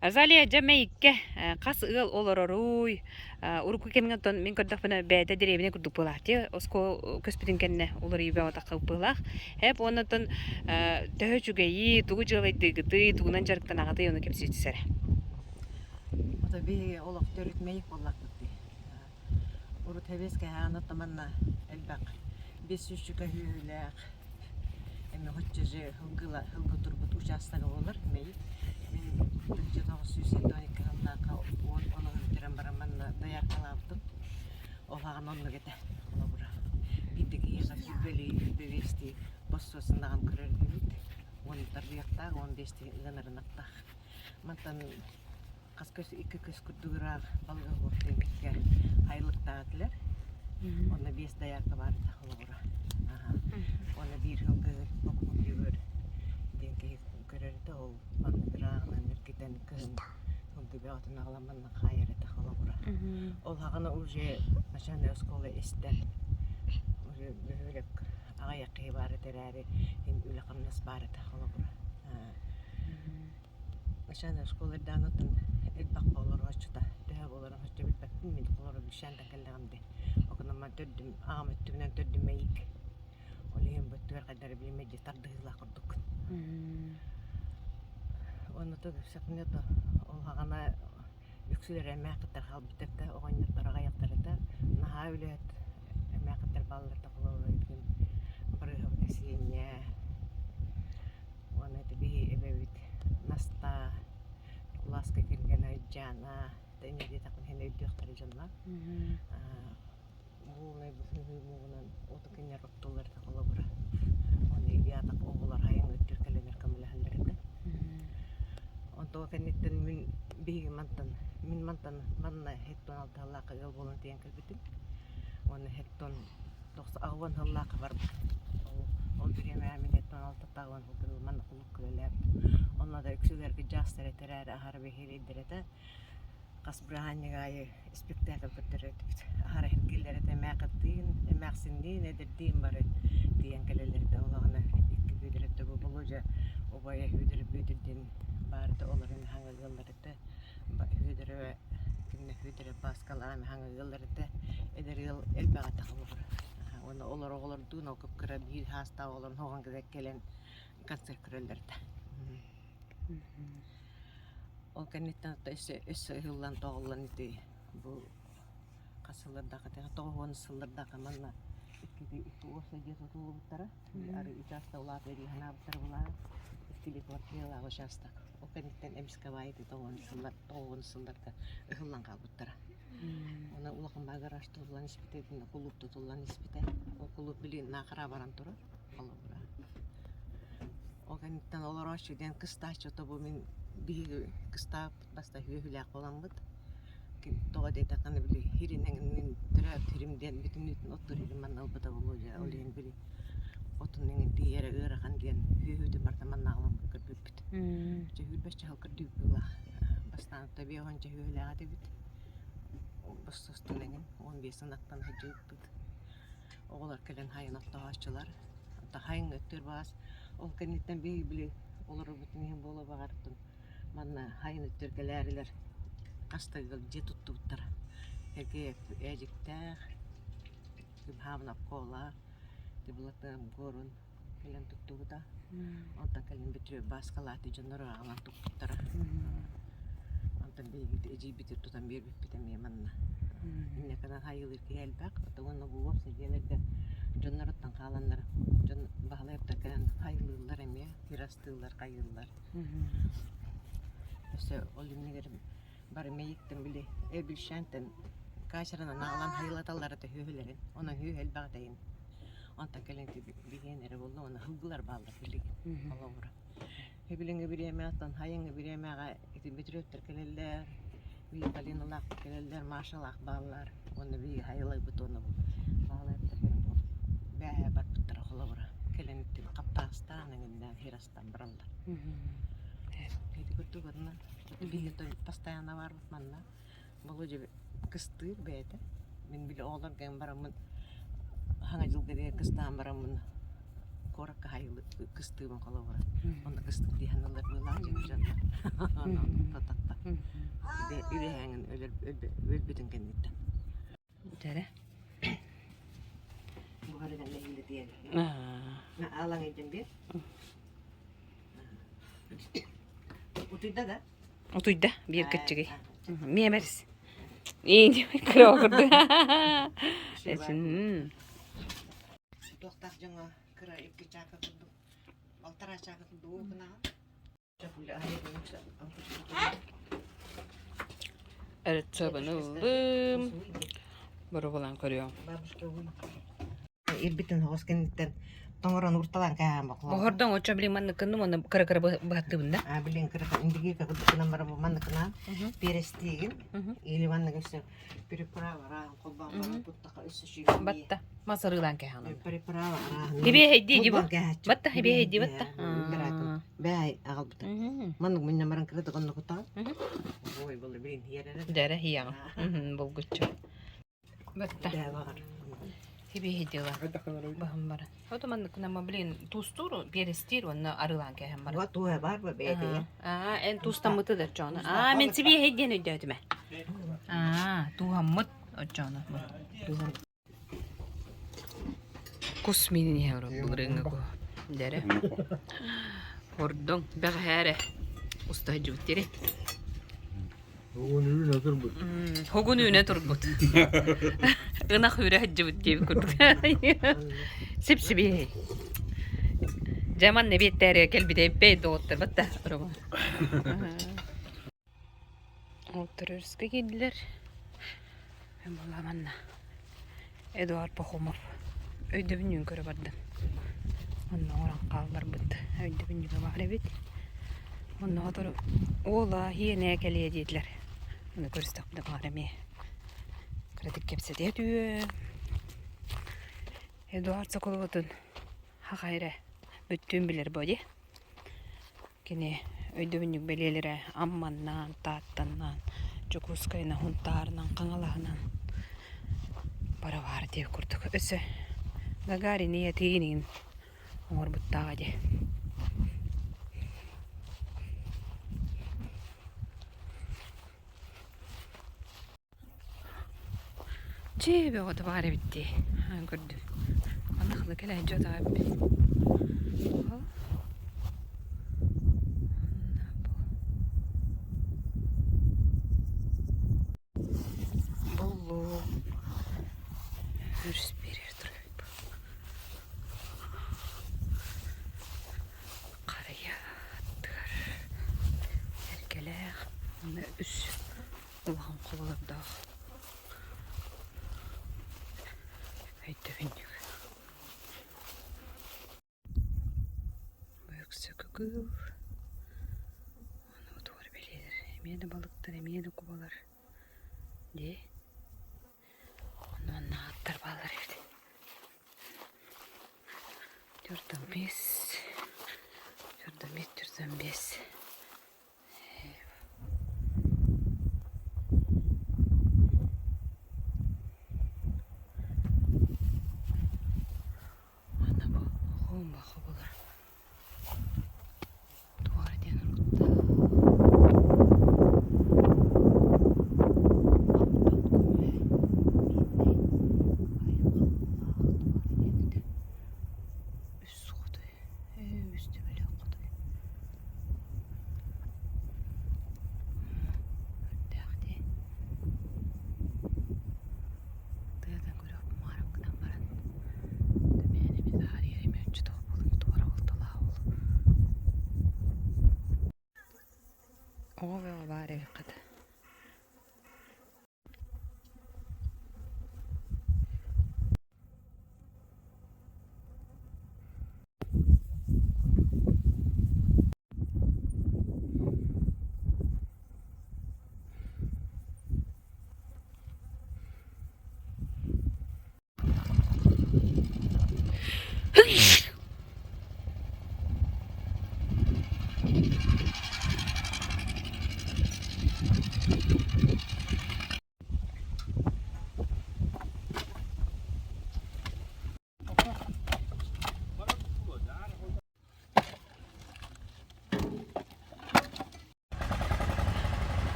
S1: Азалия дьэ мэйиккэ хас ыал олороруй урукку кэмҥэ оттон мин көрдөхпүнэ бэйэтэ дэриэбинэ курдук быһыылаах дии оскуола көспүтүн кэннэ уларыйыы бөҕөтө быһыылаах эп уонна оттон төһө үчүгэйий тугу дьыалайдыыгытый тугунан дьарыктанаҕытый ону кэпсии түс эрэ
S8: Ото биһиги олох төрүт мэйик буоллахпыт дии. Урут хэбиэскэ хааны манна элбэх биэс сүүсчүкэ сүөһүлээх эмэ хоччожы һылгыла һылгы турбут учаастага буолар мэйик. Мин 1972 сыллаахха уон онуһун бүтэрэн баран манна дояркалаабытым. Ол аҕан оннук этэ холобура. Биирдэ киһиэхэ сүүрбэлии, сүүрбэ биэстии боссуосунаҕын көрөр этибит. Уон тарбыйахтаах, уон биэстии ыанарынахтаах. Мантан хас көс икки көс курдук ыраах балыга уоттуйан киккэ айылыктаах этилэр. Онно биэс доярка баар этэ холобура. Уонна биир сылгы бокуйугар диэн киһи көрөр этэ ол маннык ырааҕынан эргитэн кыһын сылгы бөҕөтүн аҕалан манна хаайар этэ холобура. Ол хаҕана уже начальная оскуола истэн уже бөһүөлэк аҕыйах киһи баар этэ эрээри үлэ-хамнас баар этэ холобура. Начальная оскуола эрдэҕинэ оттон элбэх олорооччута төһө буоларын соччо билбэппин мин олоро билсээн да кэллэҕим дии. Окунамман төрдүм аҕам өттүбүнэн төрдүм мэйик. Ол иһин бу өттүгэр хайдары билиммэт дии тардыһыылаах курдуккун. Уонна то то ол хаҕана үксүлэрэ эмээххиттэр хаалбыттар да оҕонньоттор аҕыйахтар этэ. Наһаа үлэһит эмээххиттэр бааллар да холобура Барыыһабыт Ксения Уонна ити биһи эбэбит Настаа, кулааска кэргэнэ Дьаана, инньэ диэтэхпинэ иһин өйдүөхтэрэ дьоннор. Буунай быһыы муҥунан оту кинилэр оттууллар этэ холобура. Уонна Ильятах оҕолор хайаҥ өттүр кэлэннэр көмөлөһөллөр этэ. Онтон кэнниттэн мин биһиги мантан мин мантан манна хеттон алтыһаллаахха ыал буолан тиийэн кэлбитим. Уонна хеттон тоқсан сыллаахха барбыт. Ол бириэмэҕэ мин хеттон алтаттааҕын сылдьан манна кулук үлэлээбитим. Онно да үксүгэр кыдьаастар этэрээри аһара бэһиэлэйдэр этэ. Хас бырааһынньык аайы спектакль көрдөрөр этибит. Аһара иһиргиллэр этэ эмээхиттиин, эмээхсинниин, эдэрдиин бары тиийэн кэлэллэр этэ. Ол аҕана икки Бүөдүр өттө бу Болуодьа убайа Бүөдүр Бүөдүрдиин баар этэ. Олор эмиэ хаҥа ыаллар этэ. Бүөдүрэ кимнэ Бүөдүрэ Бааскалаах эмиэ хаҥа ыаллар этэ. Эдэр ыал элбэх этэ холобура. Уонна олор оҕолордуун ол кып-кыра биир саастаах оҕолорун хоһон кэлэн концерт көрөллөр этэ. Ол кэнниттэн өссө өссө ыһыллан тоҕуллан ити бу хас сыллардаах этэ 90 сыллардаах манна иккити икки уопсай дьиэ тутуллубуттара. Ары учаастак улаата дии санаабыттара булаан иккили квартиралаах учаастак. Ол кэнниттэн эмискэ баайы 90 сыллар 90 сылларга ыһыллан хаалбыттара. Онон улахан баа гараж тутуллан испитэ, итиннэ кулууп тутуллан испитэ. Ол кулууп билигин наахара баран турар, холобура. Ол кэнниттэн олорооччу диэн кыстааччы тобу мин биһиги кыстаабыт баста үөһүлээх буоламмыт. Тоҕо диэтэххинэ били хиринэн мин төрөөбүт хирим диэн бүтүннүүтүн оттуур хирим манна ылбыта буолуо дьэ ол иһин били отун иҥин тиийэрэ ыарахан диэн үөһүтүн барыта манна аҕалан көрбүппүт. Чөһүүрбэс чаһыл көрдүүбүт Бастаан биэһуонча үһүлээх этибит. Бостостун эҥин 15 ынахтан сылдьыбыппыт. Оҕолор кэлэн хайын оттоһооччулар. Онтон хайыҥ өттүгэр баҕас ол кэнниттэн биһиги били олорорбутун иһин буолуо баҕартын манна хайын өттүгэр кэлээрилэр хас да ыал дьиэ туттубуттара. Эргэ ээдьиктээх, Кымһаабынапколаах, Тибулатыам Горун кэлэн туттубута. Онтон кэлин Бөтүрүөп Бааскалааты дьоннору аҕалан туппуттара. Онтон биһиги эдьиийбитин тутан биэрбиппит эмиэ манна. Инньэ гынан хайыылыыр киһи элбэх. Уонна бу уопсай дьиэлэргэ дьонноруттан хааланнар дьон Баһылайыптар кэлэн хайылыыллар эмиэ, ырастыыллар, хайыыллар. Өссө ол иннигэр бары мэйиктэн били Эбилшантан катерынан аҕалан хайылаталлара төһүөлэрин. Онон үһү элбэх тэйин. Онтон кэлин биһиэн эрэ буолла уонна сылгылар бааллар билигин холобура. Билиҥҥи бириэмэҕэ хайыҥҥы бириэмэҕэ ити Бөтүрүөптэр кэлэллэр, били Полиналаах кэлэллэр, Машалаах бааллар уонна биһиги хайаларбыт уонна бу Баһылайыптар кэлэн бу бээһээ барбыттара холобура. Кэлэн итин хаптаастаан эҥиннээн хирастан бараллар. Ити курдук онно биһиги постоянно баарбыт манна. Володя кыстыыр бэйэтэ. Мин били оҕолорго бараммын хаҥа дьылга диэри кыстаан бараммын куоракка хайылы кыстыыбын холобура. Онно кыстык дии саныыллар быылаах дьоннор. Онон тотохто. Үрэһээҥин өлбүтүн кэнниттэн.
S1: Дэрэ.
S8: Буһарыган нэһиилэ тиийэн. Аалаҥ илдьэн биэр. Утуйда да?
S1: Утуйда биир кыччыгый. Миэмэрис. Иин кыра курдук. Эсин.
S8: Туохтаах дьоҥо кыра икки чаака курдук, балтараа чаака курдук уу гынаҕын.
S1: Рецебын ыллым. Боруобалаан көрүөм.
S8: Ирбитин оҕус кэнниттэн тоҥорон урталаан кээһээн бохлоо.
S1: Оһордоҥ оччо билин манныккынным уонна кыра-кыра быһаттыыбын да?
S8: А билин кыра индигирка курдуккунан бара бу манныкынан перестиигин или маннык өссө приправа арааһын холбоон баран куттаха өссө сүүрбэ
S1: Батта. Мас арыылаан кээһээн.
S8: Приправа арааһын
S1: Хибиэһэйдии дии бу.
S8: холбоон кээһээччи.
S1: Батта хибиэһэйдии батта.
S8: Бээй аҕалбыта. Маннык мунньан баран кыра да оннукутаҕын. Ой, бұл билин хиэрэрэ.
S1: Дэрэ хияҕын. Булгуччу. Батта.
S8: Бээ баҕар.
S1: Хибиэһэйдии баһым баран. Ото манныккынан блин туустуур, перестиир уонна арыылаан кээһэн баран.
S8: Уа туһа бар ба бэйэтигэр.
S1: Аа, эн туустаммыты да оччоҕуна. Аа, мен сибиэһэй диэн өйдөөтүм ээ. Аа, тууһаммыт оччоҕуна. Кус миинин иһэ олорор былырыыҥҥы куһу. Дэрэ. Хордоҥ бэҕэһээ эрэ уста сылдьыбыт дири.
S7: Угун үүнэ турбут.
S1: Угун үүнэ турбут. Ынах үүрэ сылдьыбыт диэбит курдук. Сип-сибиэһэй. Дьэ манна эбиэттээри кэлбитэ эппэй доҕоттор батта Рома. Уолаттар өрүскэ киирдилэр. Буолла манна Эдуард Пахомов өйдөбүнньүгүн көрө бардым. Онно оҥорон хаалларбыт өйдөбүнньүгэ баар эбит. Онно сотору уола иэнэ кэлиэ диэтилэр. Ону көрүстэхпинэ баҕар эмиэ кыратык кэпсэтиэ түһүө. Эдуард Соколовутун хаха эрэ бүттүүн билэр бо дии. Кини өйдөбүнньүк бэлиэлэрэ Амманнаан, Тааттаннаан, Дьокуускайынан, Һунтаарынан, Хаҥалаһынан бара баар диэх курдук. Өссө Гагарин ийэтигин иһин оҥорбуттааҕа дии. Дьиэ бөҕөтө баар эбит дии, аан көрдүм. Алы кэлээччи отаабыт. Буллум. Өрүс биэрэр турар. Харыйа аттыгар эргэлээх уонна үс улахан хололордоох өйдөбүнньүк. Өксөкү кыыл ону туора бэлиэлэр эмиэ да балыктар эмиэ да кубалар дии онно аттар бааллар эбит Төрдөн бес, төрдөн бес, төрдөн бес. Ана бу хоомбахо булар. Туора диэн Үс хотой, үс төбөлөөх хотой. Үрдээх дии. Тыадан көрүөх маарым гынан баран Төмээнэми таарыйар эмиэ тоҕо буолан туора буолталаа ол. Оҕо бөҕө баар эбит хата.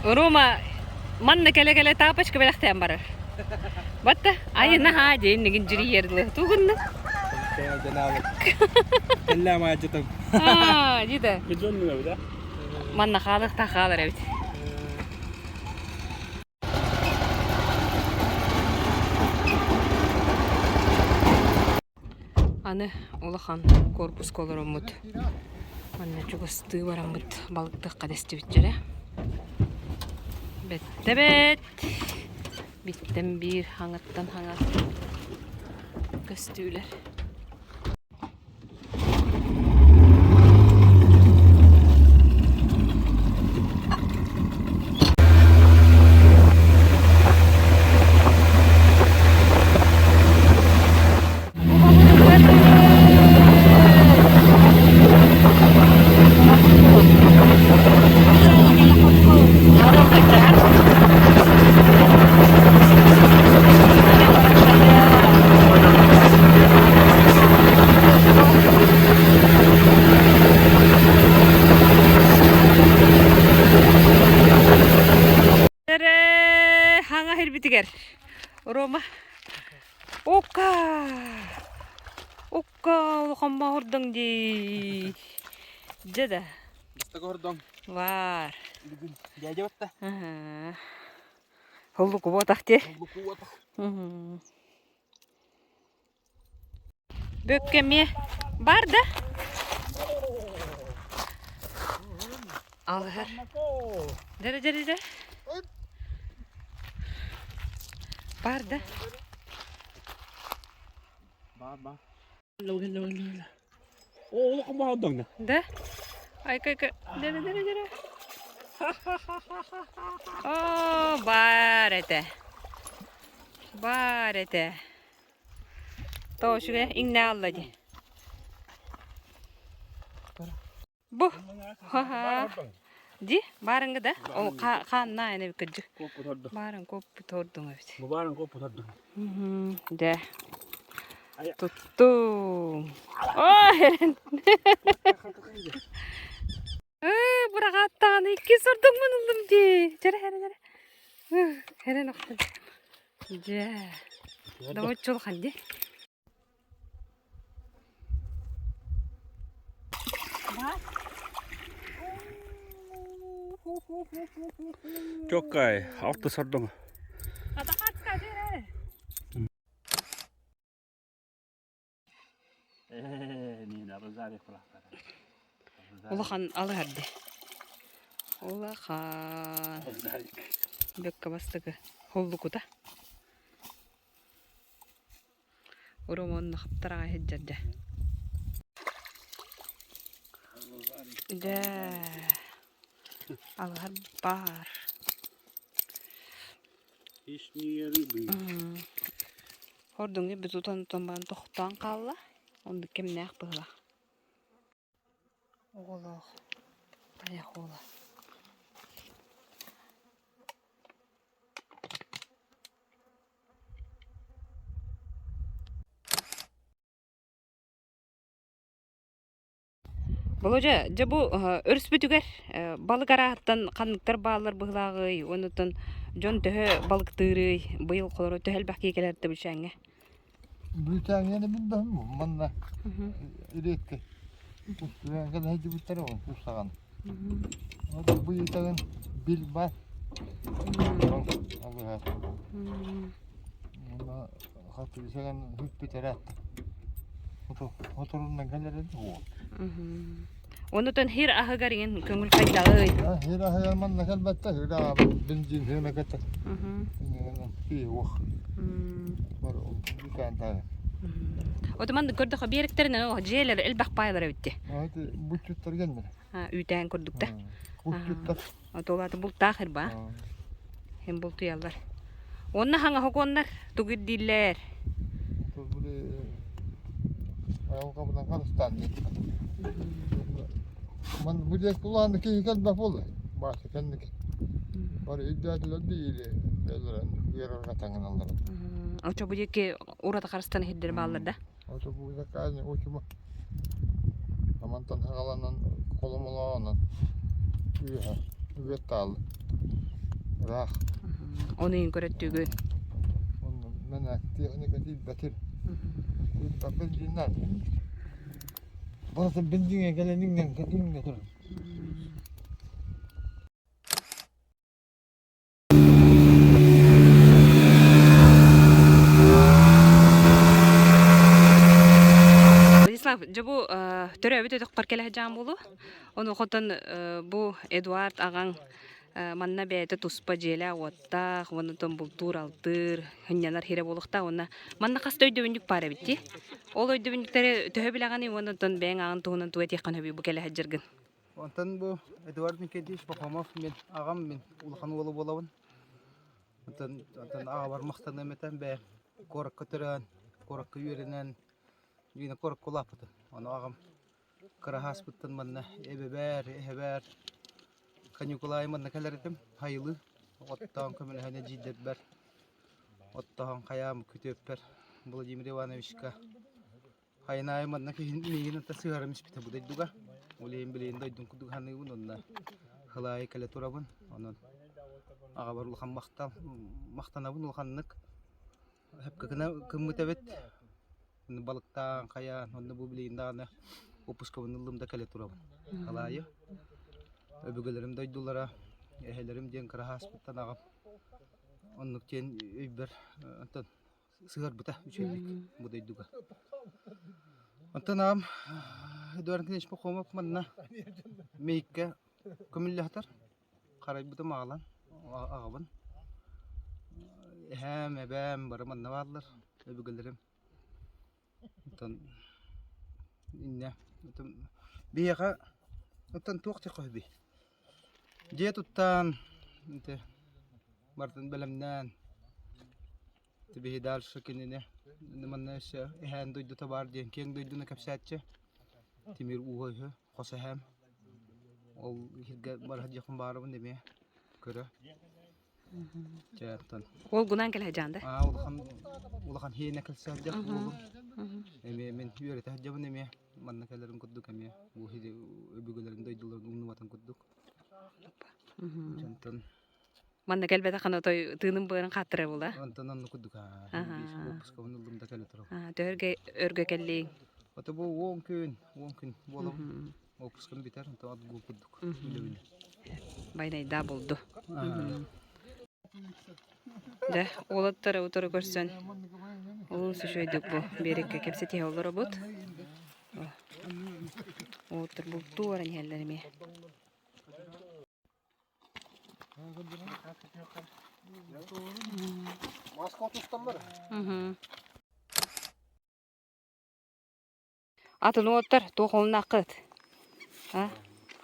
S1: Рома манна кэлэ-кэлэ тапочка бэлэхтээн барар. Батта айы наһаа диэн нигин дьириер дылы тугунна.
S4: Кэллэм аадьытым.
S1: Аа, дида.
S2: Бидон да?
S1: Манна хаалыахтаах хаалар эбит. Аны улахан корпуска олороммут манна чугастыы бараммыт балыктыахха дэстибиттэрэ. Бэттэ бэт! Биттэн биир хаҥаттан хаҥас көстүүлэр. Хаҥа ирбитигэр Рома Укка Укка улахамма ордоҥ дии дьэ да
S4: Бастакы ордоҥ
S1: Бар
S4: Бүгүн дядя батта
S1: Холлуку буотах дии
S4: Холлуку буотах
S1: Бөккө эмиэ бар да? Алыһар. Дэрэ дэрэ дэ. Бар да?
S2: Бар бар. О, улахан
S1: Да? Ай-кай-кай. Дэрэ дэрэ дэрэ. О, бар этэ. Бар этэ. Тоҕо үчүгэй иҥнэ аалла дии. Бу Ди баарыҥҥа да ол хааннаа эне кырдьык баарыҥ куоппут ордуҥ эбит.
S2: Бу баарыҥ куоппут ордуҥ.
S1: Дэ. Туттум. Оо эрэн. Ээ, быраҕааттаҕына иккис ордуҥмун ыллым дии. Дьэрэ, эрэ, эрэ. Эрэн охтон. Дьэ. Добоччулхан дии. Баар.
S2: Чоккай, алты сордоҥ.
S1: Улахан алыһарды. Улахан. Бөккө бастакы холлукута. Урумонно хаптараҕа иһирдьэрдэ. Дэ алыһар баар.
S2: Хищные рыбы.
S1: Хордуҥҥа бүтүтэн тутан баран тохтоон хаалла. Оннук кэмнээх быһыылаах. Оҕолоох тайах уола. Володя, дьэ бу өрүспүтүгэр балык арааһыттан ханныктар бааллар быһыылааҕый уонуттан дьон төһө балыктыырый быйыл холоро төһө элбэх киһи кэлэр да Бүлүүчээҥҥэ?
S7: Бүлүүчээҥҥэ билбэһим манна редко устуйан кэлэ сылдьыбыттара ол кустаҕан. Бу ыйтагын бил бар алыһар. Уонна хатырысаган бүппүтэрэ Оторунан кэлэр уол.
S1: Онутан хир аһыгар иҥин көҥүл хайдаҕый?
S7: Хир аһыгар манна кэлбэттэ, хир бензин хирна кэтэ. Уох.
S1: Отуман көрдөхө биэрэктэринэн дьиэлэр элбэх паайлар эбитти.
S7: Буччуттар геннер.
S1: Үүтээн курдук да.
S7: Буччуттар.
S1: Отуолааты бултаах ирба. Хем бултуйаллар. Уонна хаҥа хокуоннар тугу ирдииллэр?
S7: Айылҕабынан харыстаан Ман бу диэки улахан киһи кэлбэх буолла. Бааса кэнники. Бары өйдөөтүлэр диили бэлэрэн ыарырҕа таҥыналлар.
S1: Очо бу диэки ураты харыстан иһирдэр бааллар да?
S7: Ото бу заказник очума. Амантан хагаланан холомолоонон үөһэ үгэт таалла. Ыраах.
S1: Ону иин көрөттүүгүн.
S7: Онно мен техника тиийбэтир. Бензиннар. Барыта бензиҥэ кэлэн иҥнэн иҥнэ турар.
S1: Владислав, дьэ бу төрөөбүт өтөххөр кэлэ сылдьаан буолуо. Ону хотон бу Эдуард аҕаҥ манна бэйэтэ туспа дьиэлээх-уоттаах, уонна бултуур-алтыыр, сынньанар сирэ буолуохтаах уонна манна хас да өйдөбүнньүк баар эбит дии. Ол өйдөбүнньүктэри төһө билэҕиний уонна оттон бэйэҥ аҕаҥ туһунан тугу этиэххин сөбүй бу кэлэ сылдьаргын?
S4: Онтон бу Эдуард Никитич Пахомов мин аҕам мин улахан уола буолабын. Онтон онтон аҕабар махтаныам этэ бэйэм куоракка төрөөн, куоракка үөрэнэн, дьиҥэ куоракка улааппытым. Ону аҕам кыра ааспыттан манна эбэбэр, эһэбэр каникулаайы манна кэлэр этим, хайылыы оттоон көмөлөһөн эдьиийдэрбэр, оттоһон хайаам күтүөппэр Владимир Ивановичка Хайын аайы манна киһин миигин ытта сыһарым испитэ бу дойдуга. Ол иһин билигин дойдум курдук саныыбын уонна хылаайы кэлэ турабын. Онон аҕабар улахан махтал махтанабын улаханнык. Сөпкө гына гыммыт эбит. Балыктаан, хайаан, онно бу билигин даҕаны выпускабын ыллым да кэлэ турабын. Халаайы. Өбүгэлэрим дойдулара, эһэлэрим диэн кыра ааспыттан аҕам оннук диэн өйбөр онтон сыһыарбыта үчүгэйдик бу дойдуга. Онтон аҕам Эдуард Николаевич Пахомов манна Мэйиккэ көмүллэһитэр. Харайбытым аҕалан аҕабын. Эһээм, эбээм бары манна бааллар, өбүгэлэрим. Оттон инньэ оттон биһиэхэ оттон туох диэххэ сөбүй? Дьиэ туттаан ити барытын бэлэмнээн Биһи дальше кинини манна өссө эһээн дойдута баар диэн киэҥ дойдуну кэпсээччи Тимир ууһа үһү хос эһээм ол иһиргэ бара дьиэхпин баарыбын эмиэ көрө Чэ оттон
S1: Ол гунан кэлэ сылдьаан да?
S4: Аа улахан улахан хиэнэ кэлсэ сылдьар уолум эмиэ мин үөрэтэ сылдьабын эмиэ манна кэлэрим курдук эмиэ бу өбүгэлэрин дойдуларын умнубатын курдук Онтон
S1: Манна кэлбэтэххинэ отой тыыным быарын хааттара була.
S4: Онтон онно курдук аа выпускабын ыллым да кэлэ турабын.
S1: Төһөргө өргө кэллиҥ?
S4: Ото бу 10 күн, 10 күн буолабын. Отпускам бүтэр, онтон отгул курдук үлэбин.
S1: Байнайдаа булду. Дьэ, уолаттары утары көрсөн олус үчүгэйдик бу биэрэккэ кэпсэтиһэ олоробут. Уолаттар бултуу баран иһэллэр эмиэ. Атын уоттар туох олуннааххыт? А?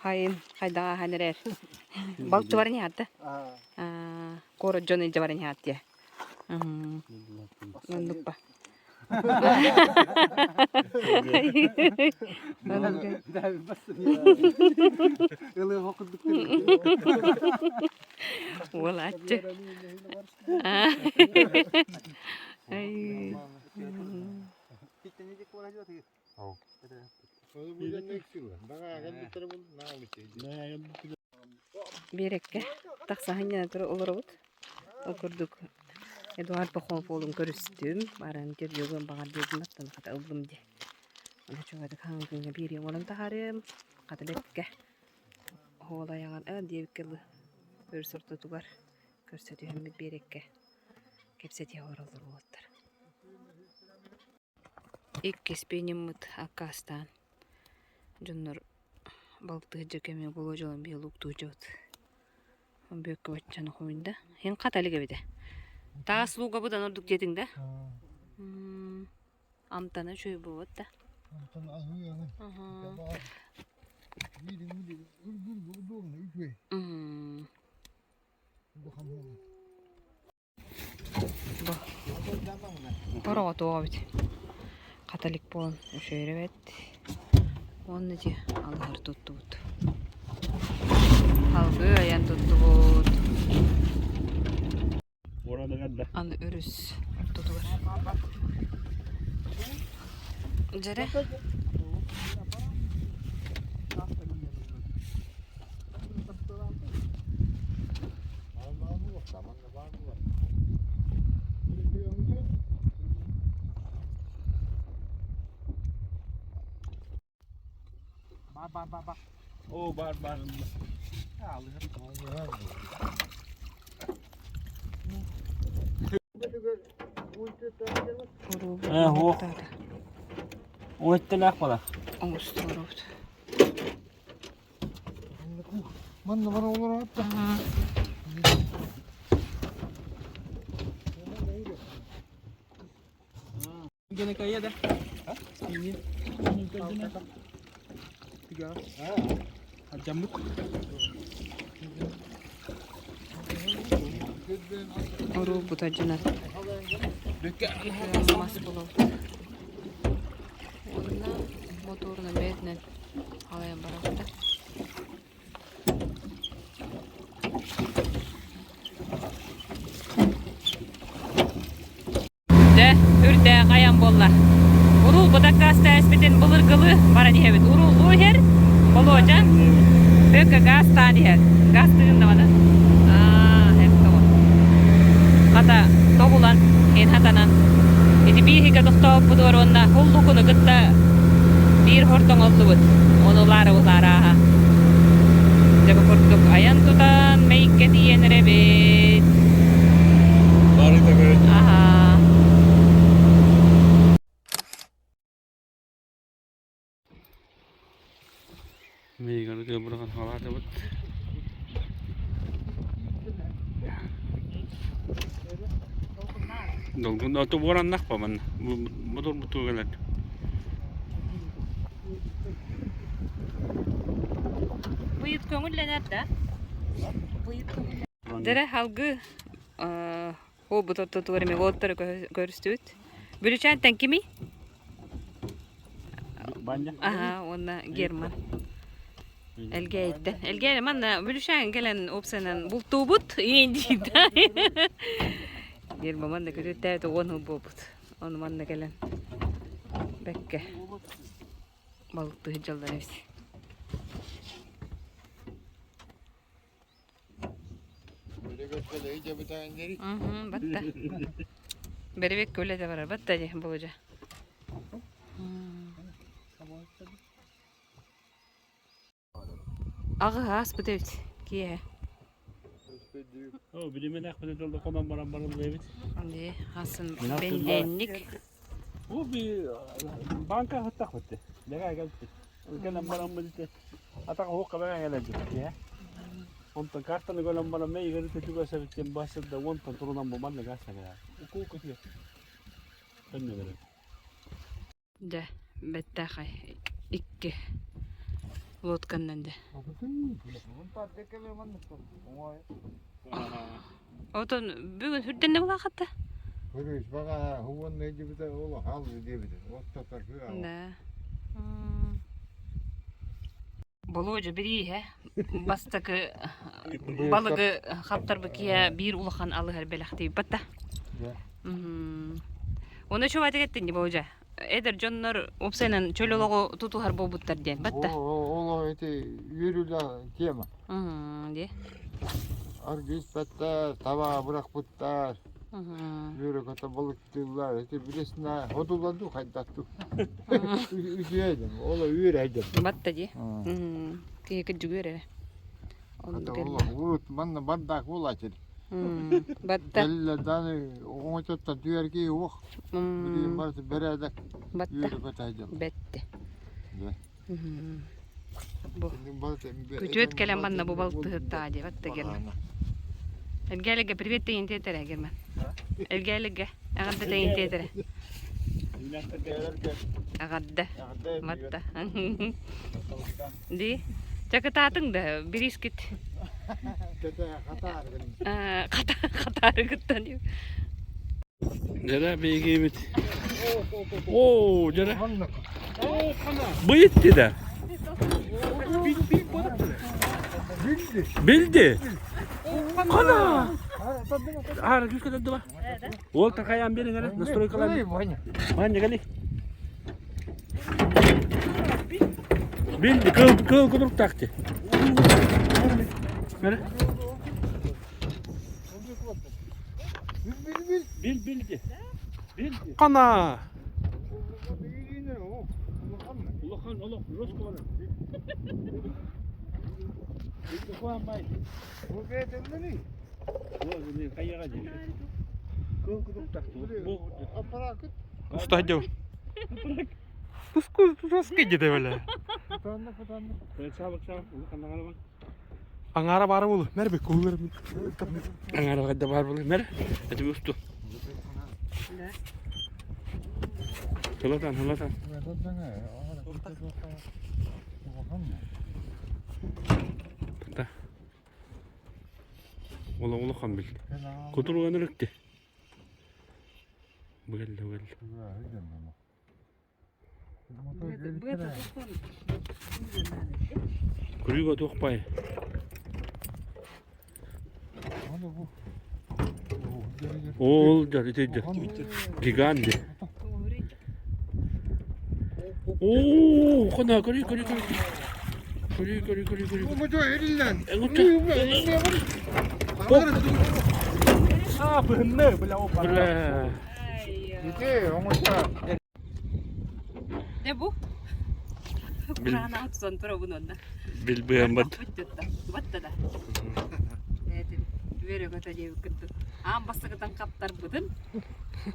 S1: Хайын хайдаҕа ааһан эрэр. Балты баран иһаатта. Куорат дьон илдьэ баран иһаат диэ. Оннукпа. Уолааччы. Биэрэккэ тахсаһын тура олоробут. Ол курдук Эдуард Пахомов уолун көрүстүм. Баран интервьюгун баҕар диэтим аттан хата ыллым дии. Ону чугадык хаҥан күҥҥэ биэриэ оҥорон таһаарыам. Хата бэркэ оһуол айаҕын ыл диэбиккэ дылы өрүс ортотугар көрсө түһэммит биэрэккэ кэпсэтиһэ олороллор уолаттар. Иккис пианеммыт аккаастаан дьоннор балтыһдьа кэмэ буолуо дьолон биһи луктуучабыт. Бүөккэ баччаны хомуйда. Һин хата илик эбитэ. Таас луугабытан ордук диэтиҥ да? Амтана үчүгэй буолбат да? Бу Бороҕотуох эбит. Католик буолан үчүгэй эбит. Уонна дьи алыһар туттубут. Алгыы айан туттубут. Аны өрүс ортотугар. Дьэрэ.
S2: Оо баар баар. Оо. Уотталаах буолар.
S1: Оҥостуоробут.
S7: Манна бар олорор да.
S1: Уруу бутадьына мас булабыт. Уонна мотуорунан бэйэтинэн алайан барабыт. Дьэ, үрдээх айан буолла. Уруул быдаккааста эспитин былыргылыы баран иһэбит. Урууллуу иһэр, Болуодьа бөкө гаастаан иһэр. Газ тыыннабана. Аа, эптоҕо. Хата, тоҕулан, эн хатанан. Ити бииһигэ тохтооппутугар уонна Һуллукуну кытта биир хортоҥоллубут. Ону лаарабылаарааһа. Дьэ бу курдук айан тутан Мэйиккэ тиийэн эрэбит. Аһаа.
S2: Миигин быраҕан халаатыбыт. Долгун ото буораннах ба манна. Мотор бутуга кэлэр.
S1: Быйыт көҥүллэнэр да? Быйыт көҥүллэнэр. Дэрэ халгы Уолбут ортотугар эмиэ уолаттары көрүстүбүт. Бүлүчээнтэн кимий?
S2: Баня.
S1: Аха, уонна Герман. Элгээйиттэн. Элгээйи манна Бүлүчээн кэлэн опциянан бултуубут иин диидэ. Герман манна күтүттээбит уон сыл буолбут. Ону манна кэлэн бэккэ балыктыы сылдьаллар эбит. Батта. Бэрибек үлэтэ барар батта дии Болодьа. Аҕыс ааспыт эбит киэһэ.
S2: Оо, билимэнэх били дьолло хонон баран барыллыбыт.
S1: Ди хасын бэндиэнник.
S2: Бу би банка хаттах битти. Лега келти. Кэлэн баран битти. Атак хук кабага келен битти. Онтон картаны көлөн баран мэй игери төтүгө себиттен басырда онтон турунан бу манна гасса Уку көтү. Төннө
S1: Дьэ, бэттээхэй икки лодканнан дьэ. Отон бүгүн хүрдэнне булаахатта? Да. Болуодьа бирииһэ бастакы балыгы хаптарбы киһи биир улахан алыһар бэлэхтиибит да. Оны чугатык эттин Болуодьа. Эдэр дьоннор уопсайынан чөл олоҕу тутуһар буолбуттар диэн батта.
S7: Ол эти үөрүүлээх тема.
S1: Дии.
S7: Аргыспаттар, табаҕа бырахпыттар. Үөрэ-көтө балыктыыллар. Ити билесна хотулланду хайдатту. Үтүөдüm. Ол үөрэ
S1: Батта дии. Киһи кырдьыгы эрэ.
S7: Урут манна бардаак буолааччы.
S1: Батта.
S7: Кэллэ дааны оҥочоттон түһэр киһи уох. Билигин барыта бэрээдэк.
S1: Батта.
S7: Үөрэ-көтө сылдьаллар.
S1: Бэтти. Бу. Күтүөт кэлэн манна бу балтыһыттаа диэбэт да Герман. Элгэлигэ привет деген тиэтэрэ Герман. Элгэлигэ эҕэрдэ деген тиэтэрэ. Эҕэрдэ. Матта. Ди. Чакытаатыҥ да бирискит. Хатаарыгыттан.
S2: Дьэрэ биһигибит. Оо, дьэрэ. Быйытты да. Билди. Кана. Ара күскө дадыба. Ол такаян берин эле настройкалар. Ваня кали. Билди кыл кыл кудурук такты. Mere. Бил билди. Билди.
S3: Кана!
S2: Улахан олох жестко барар. Билди хуан бай. Хайаға дии. Кыл кудук такты. Бу
S3: Уста дьыл. Туску туска дede бele.
S2: Сабык сабык улахан аҥара
S3: Аҥаара баара буолу. Мэр бек куллар.
S2: Аҥара хайда баар буолу. Мэр. Это усту. Хылатан, хылатан. Та. Ола улахан бил. Кутуруган ырыкты. Бу кэллэ, бу кэллэ. Күрүүгэ туох бай? Ол дьар ити дьар. Гигант ди. Оо, хана көрүй көрүй көрүй. Көрүй көрүй көрүй көрүй. Бля.
S1: Дьэ бу кураана тутан турабын онно.
S2: Билбээн бат.
S1: Батта да. Этин үөрэ-көтө диэбиккин аан бастакытан хаптарбытым.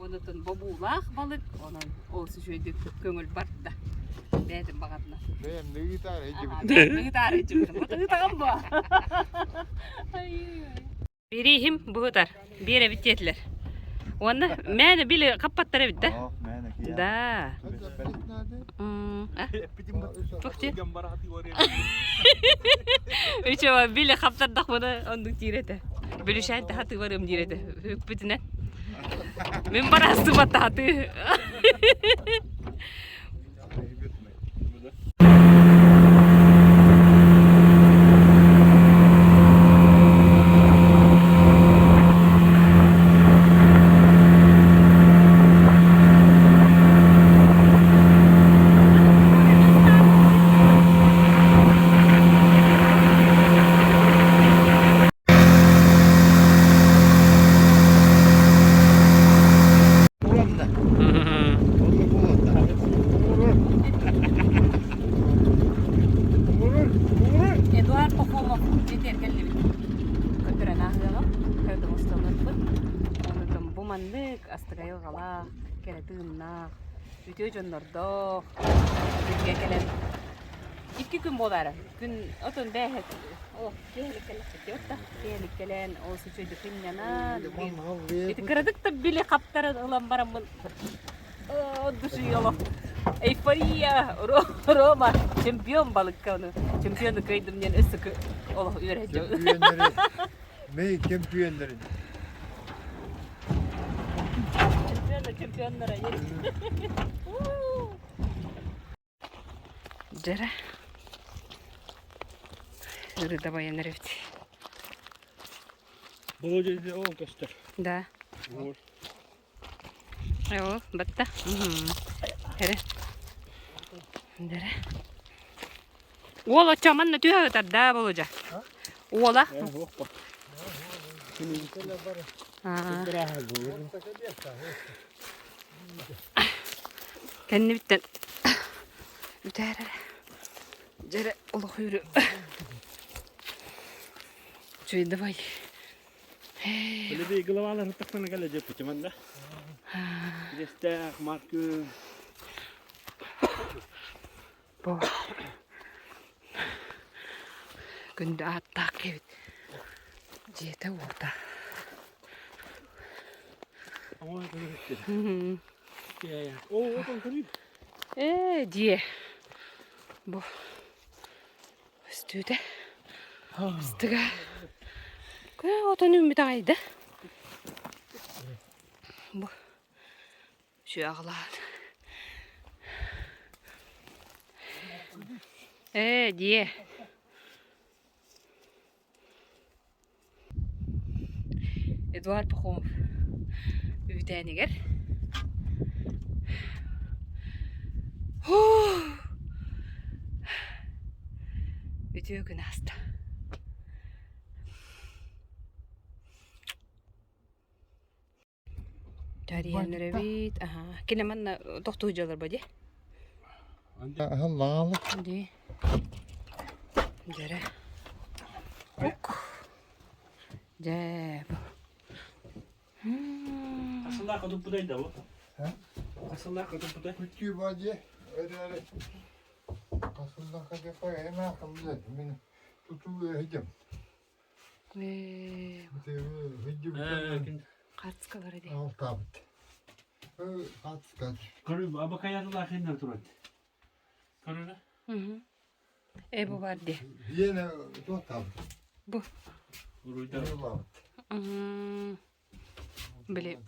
S1: Онутун бобуулаах балык, онон ол үчүгэйдик көҥүл барда. Бэйэтин баҕатынан.
S7: Бэйэм ыытаар
S1: Аха, бэйэм ыытаар илдьибитим. Вот ыытаҕым буо. Бирииһим быһытар. Биэрэбит диэтилэр. Уонна мээнэ били хаппаттар эбит да? Да. Туох дии? Үчүгэй били хаптардахпына оннук диир этэ. Бүлүшээн хатыы барыам диир этэ. Үкпүтүнэн. Мин бараастыбат хатыы. маннык астык айылҕалаах, кэрэ тыыннаах, үтүө дьоннордоох сиргэ кэлэн икки күн буолаары. Күн отон бээһэт о киэһэлик кэллэхпит отта киэһэлик кэлэн ол үчүгэйдик сынньанан ити кыратык да били хаптарын ылан бараммын от души олох эйфория Рома чемпион балыкка ону чемпиону кыайдым диэн өссө олох үөрэ
S7: Чемпионнары, мэй чемпионнарын.
S1: Чемпионы чемпионнара Дьэрэ. Ырыда байан эрэбит.
S2: Боло ол көстөр.
S1: Да. Оо, батта. Эрэ. Дэрэ. Уол оччо манна түһэ ытар да Болодьа. Уола. Кэннибиттэн үтээр эрэ. Дьэрэ олох үүрү. Чуй давай.
S2: Билеби главалар тахсана кэлэ дьеппит манна. Дестээх Маркы.
S1: Бу күндү ааттаах киһибит дьиэтэ-уота. Ээ, дьиэ. Бу өстүүтэ. Ыстыга. Отон үүммүт аҕай да. Бу Сүөҕалаан. Ээ, дьиэ. Эдуард Пахомов үүтээнигэр Үтүө күн ааста. Тэрийэннэрэбит. Аһаа. Кини манна тохтуу дьыалар дии.
S7: Аһыллаалы.
S1: Дии. Дьэрэ. Ук. Дьэ.
S2: Асыллаах туппутай да бу? Асыллаах туппутай?
S7: Күттүү ба дии. Өрөөрө. Асыллаах депа эме хамлы. Мен тутуу өйдем.
S1: Хаартыскалара дии.
S7: Алтаабыт. Хаартыска.
S2: Көрү абакаятылаах турат. Көрүнэ?
S1: Э бу бар дии.
S7: Биэне туохтаабыт.
S1: Бу.
S2: Уруйдар.
S1: Били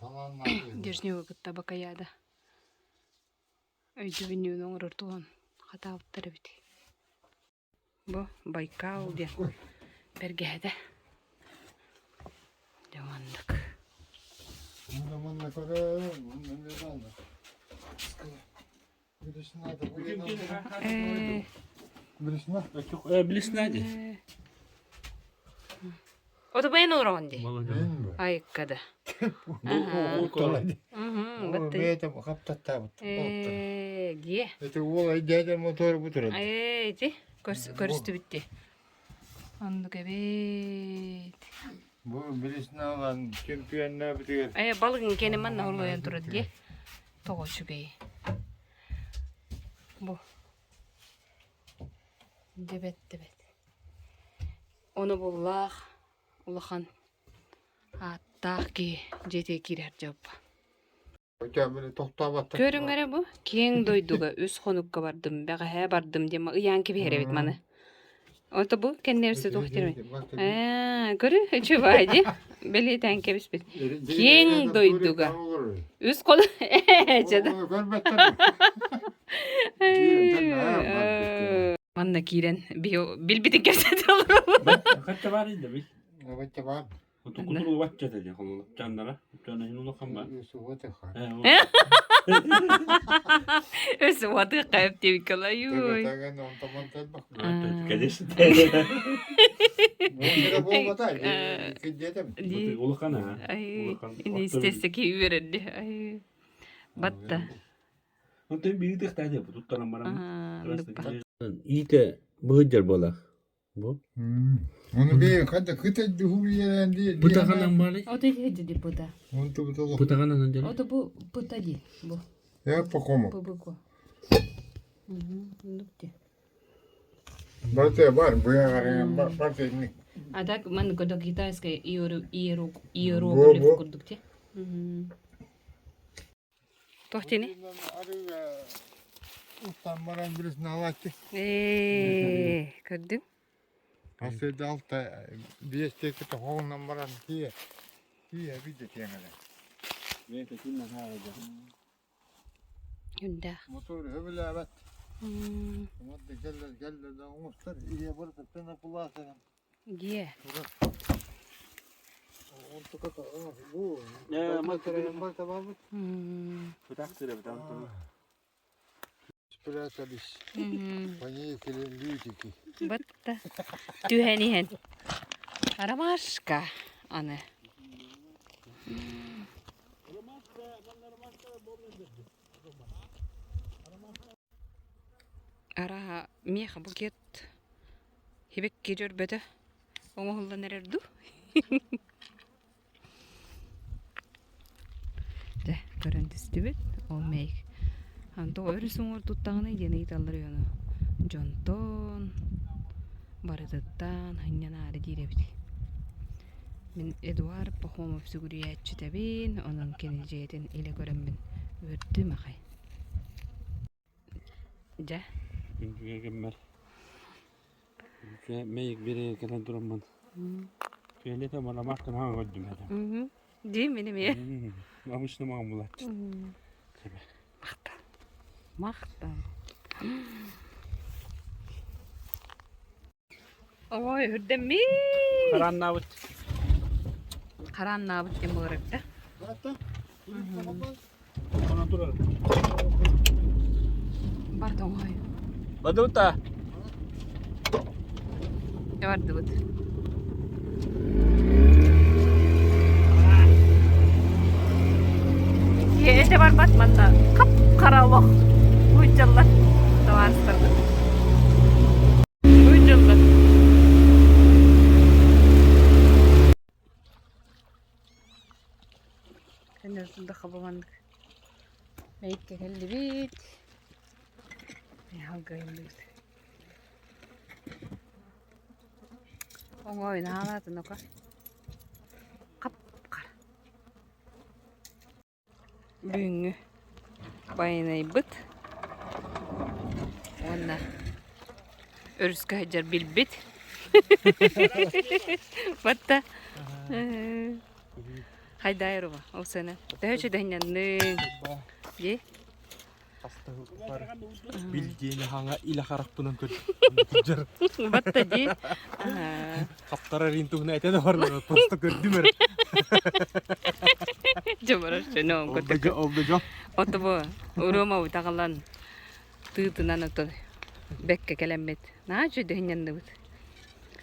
S1: Дежневы кытта Бакаяда. Өйдөбүнньүгүн оҥорор туһун хатаабыттар эбит. Бу Байкал диэн бэргэһэтэ. Дьэ маннык.
S2: Билесна ди.
S1: Отубайын олороҕун дии. Айыкка да. Ээ, дьиэ.
S7: Это уол айдээдэ мотор бутурат.
S1: Ээ, ити көрүстүбүт дии. Оннук эбит.
S7: Бу билиснаалан чемпионнаабытыгар.
S1: Ээ, балыгын кэнэ манна орлойон турар дии. Тоҕо үчүгэй. Бу. Дебет дебет. Ону буллаах улахан ааттаах киһи дьиэтигэр киирэр дьоппо. Көрүҥ эрэ бу киэҥ дойдуга үс хонукка бардым, бэҕэһээ бардым диэн ыйаан кэбиһэр эбит маны. Ото бу кэннэрсэ туох диэмий? Ээ, көрү үчүгэй дии. Бэлиэтээн кэбиспит. Киэҥ дойдуга үс хонук ээ чэ да. Манна киирэн билбитин кэпсэтэ олоробут.
S2: Хатта бар инде бил.
S7: Хатта бар.
S2: Кутуру ватча dedi хололуп жаннара. Жана хин улахан бар.
S1: Өс уаты кайып деп калаюй.
S2: Конечно. Улахан а.
S1: Естественно, үөрэнди. Батта.
S2: Онтон биир тахтаады туттаран баран. Иите быһыдьар буолар. Бу?
S7: Оны бэйэ хадда кытай дуһуйаран дии.
S3: Бутаҕанан баалый?
S1: Ото иһити пыта.
S7: Онту бутало.
S3: Бутаҕанан дьэ.
S1: Ото бу пыта ди бу.
S7: Я по
S1: Бу бу. Нукти.
S7: Барте бар, быа бар, барте ник.
S1: А так ман кодо китайская иероглиф курдук те. Тохтини?
S7: Уттан баран билесин алааччы.
S1: Ээ, көрдүм.
S7: Асыда алта биэстеки тоһоҕунан баран тиэ тиэ виде тиэҥэлэ.
S1: Үндэх.
S7: Мотор хөбүлээбэт. Модда кэллэр кэллэр да оҥостор ийэ барыта пенопластынан.
S1: Дьиэ.
S7: Спрятались. Поехали лютики.
S1: Батта. Түһэн иһэн. Ромашка аны. Арааһа миэхэ букет Сибэкки дьөрбөтө оҥоһуллан эрэр дуу? Дьэ, көрөн түстүбүт. Ол мэйик. Антон өрүс уҥуор туттаҕына диэн ыйыталлар үһү Дьонтон барытыттан сынньанаары диир эбит. Мин Эдуард Пахомов сүгүрүйээччитэбин, онон кини дьиэтин илэ көрөммүн үөрдүм аҕай. Дьэ.
S2: Күндүгэ кэммэр мэйик биэрэ кэлэн тураммын Фиолета маламааттан хаҥа көрдүм этэ.
S1: Дии мин эмиэ.
S2: Обычно маҕан булааччы.
S1: Махтал. Махтал. Ой, үрдэммит.
S2: Харааннаабыт.
S1: Харааннаабыт диэн буолар эбит да.
S2: Онон турар.
S1: Бар тоҥой.
S2: Бадыта.
S1: Бардыбыт. Этэ барбат манна хап-хара олох уһуйдьаллар табаарыстарбыт. Уһуйдьаллар. Кэннэртэн да хабаманнык Мэйиккэ кэллибит. Алгайыллыбыт. Оҥойун аалаатын ока. Хап-хара. Бүгүҥҥү байанайбыт уонна өрүскэ сылдьар билбит Батта Хайдайрова ол сына төһө үчүгэйнэнниҥ дии
S3: Билдиэни хаҥа илэ харахпынан көрдүм.
S1: Батта дии
S3: Хаптарар ин туһуна этэ да барла просто көрдүм эрэ.
S1: Дьоборор чөнөөн көтөкө.
S3: Ол да дьон.
S1: Ото бу уруома утаҕалан тыытынан отон бэккэ кэлэммит. Наһаа үчүгэйдик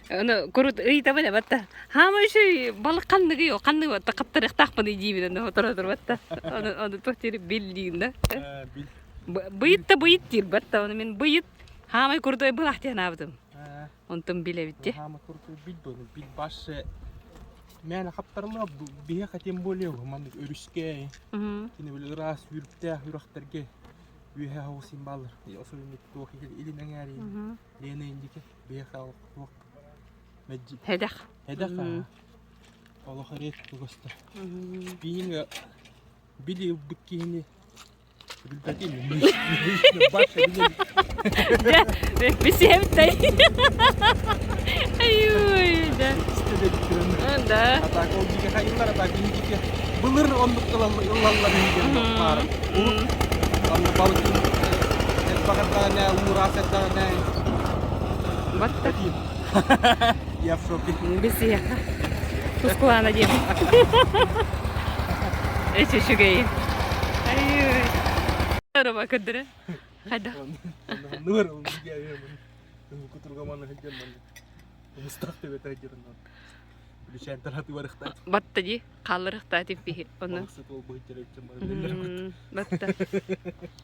S1: Ону курут ыйытабын эбэтэ. Хаама үчүй балык ханныгый о ханныгы батта хаптарыахтаахпыный диибин аны хоторо турбатта. Ону ону туох диир бил диин да.
S3: Бил.
S1: Быйыт да быйыт диир батта ону мин быйыт хаамай курдуй былах диэн аабытым. Онтон билэбит дии.
S3: Хаама курдуй бил буолу бил баш мээнэ хаптарылла биһиэхэ тем более маннык өрүскэ кини били ыраас үүрүктээх үрэхтэргэ үөһэ оҕус бааллар особенно туох илин эҥээрин Лена индики биһиэхэ туох мэддьи
S1: Хэдэх.
S3: Хэдэх олох редко көстөр. Биһиҥ били ылбыт киһини билбэтим.
S1: Дьэ, бисиэбиттэй. Ай, да. Да.
S3: А так ол дьике хайыллар, а так индики. Былыр оннук ылаллар иһигэр баар. Урут онно балык элбэҕэрдэҕинэ, уураах эрдэҕинэ
S1: Батта.
S3: Я в шоке.
S1: Бисиэхэ. Тускулаана диэм. Эчи үчүгэй. Ай. Роба көрдөрө. Хайда.
S3: Нур, кутургаманы сылдьан Мустах төбөтө дьырынан. Бүлүчээн тараты барыхтаат.
S1: Батта дии, хаалларыхтаат иппиһи. Ону. Батта.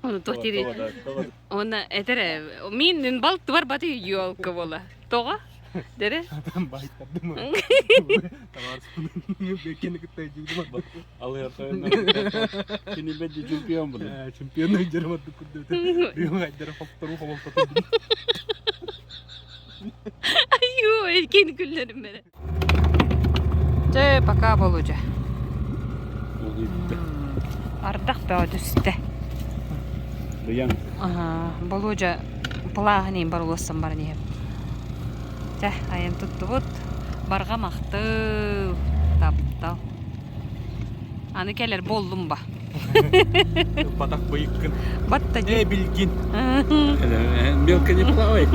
S1: Ону туох дири. Оны этере, мин балт бар баты елка бола. Тоҕо? Дere?
S3: Байтардым. Табаарыспын беккени кытта дьигдим.
S2: Алыар тойоннор. Кини бэдди чемпион буду.
S3: Чемпион өйдөрүм ордук курдук. Бүйүн айдара хоптору хомолтоту.
S1: Айуу, эркен күллэрим бere. Чэ, пока Болудя. Ардах бөҕө түстэ.
S2: Быйаҥ.
S1: Болудя плаһын иһин барылуоссан баран иһэм. Чэ, айан туттубут. Барҕа махтыл. Таптал. Аны кэлэр буоллум ба.
S3: Батах быйыккын.
S1: Батта
S3: Э, билгин.
S2: Мелко не плавай.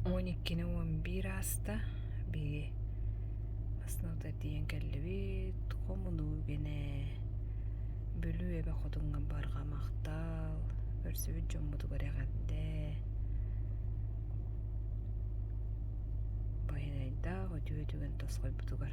S1: 12-ни 11 ааста. Биһиги Основа тиийэн кэллибит. Хомунуу гэнэ. Бүлүү эбэ хотуҥҥа барҕа махтал. Көрсүбүт дьоммутугар эҕэрдэ. Байанайдаах үтүө түгэн тосхойбутугар.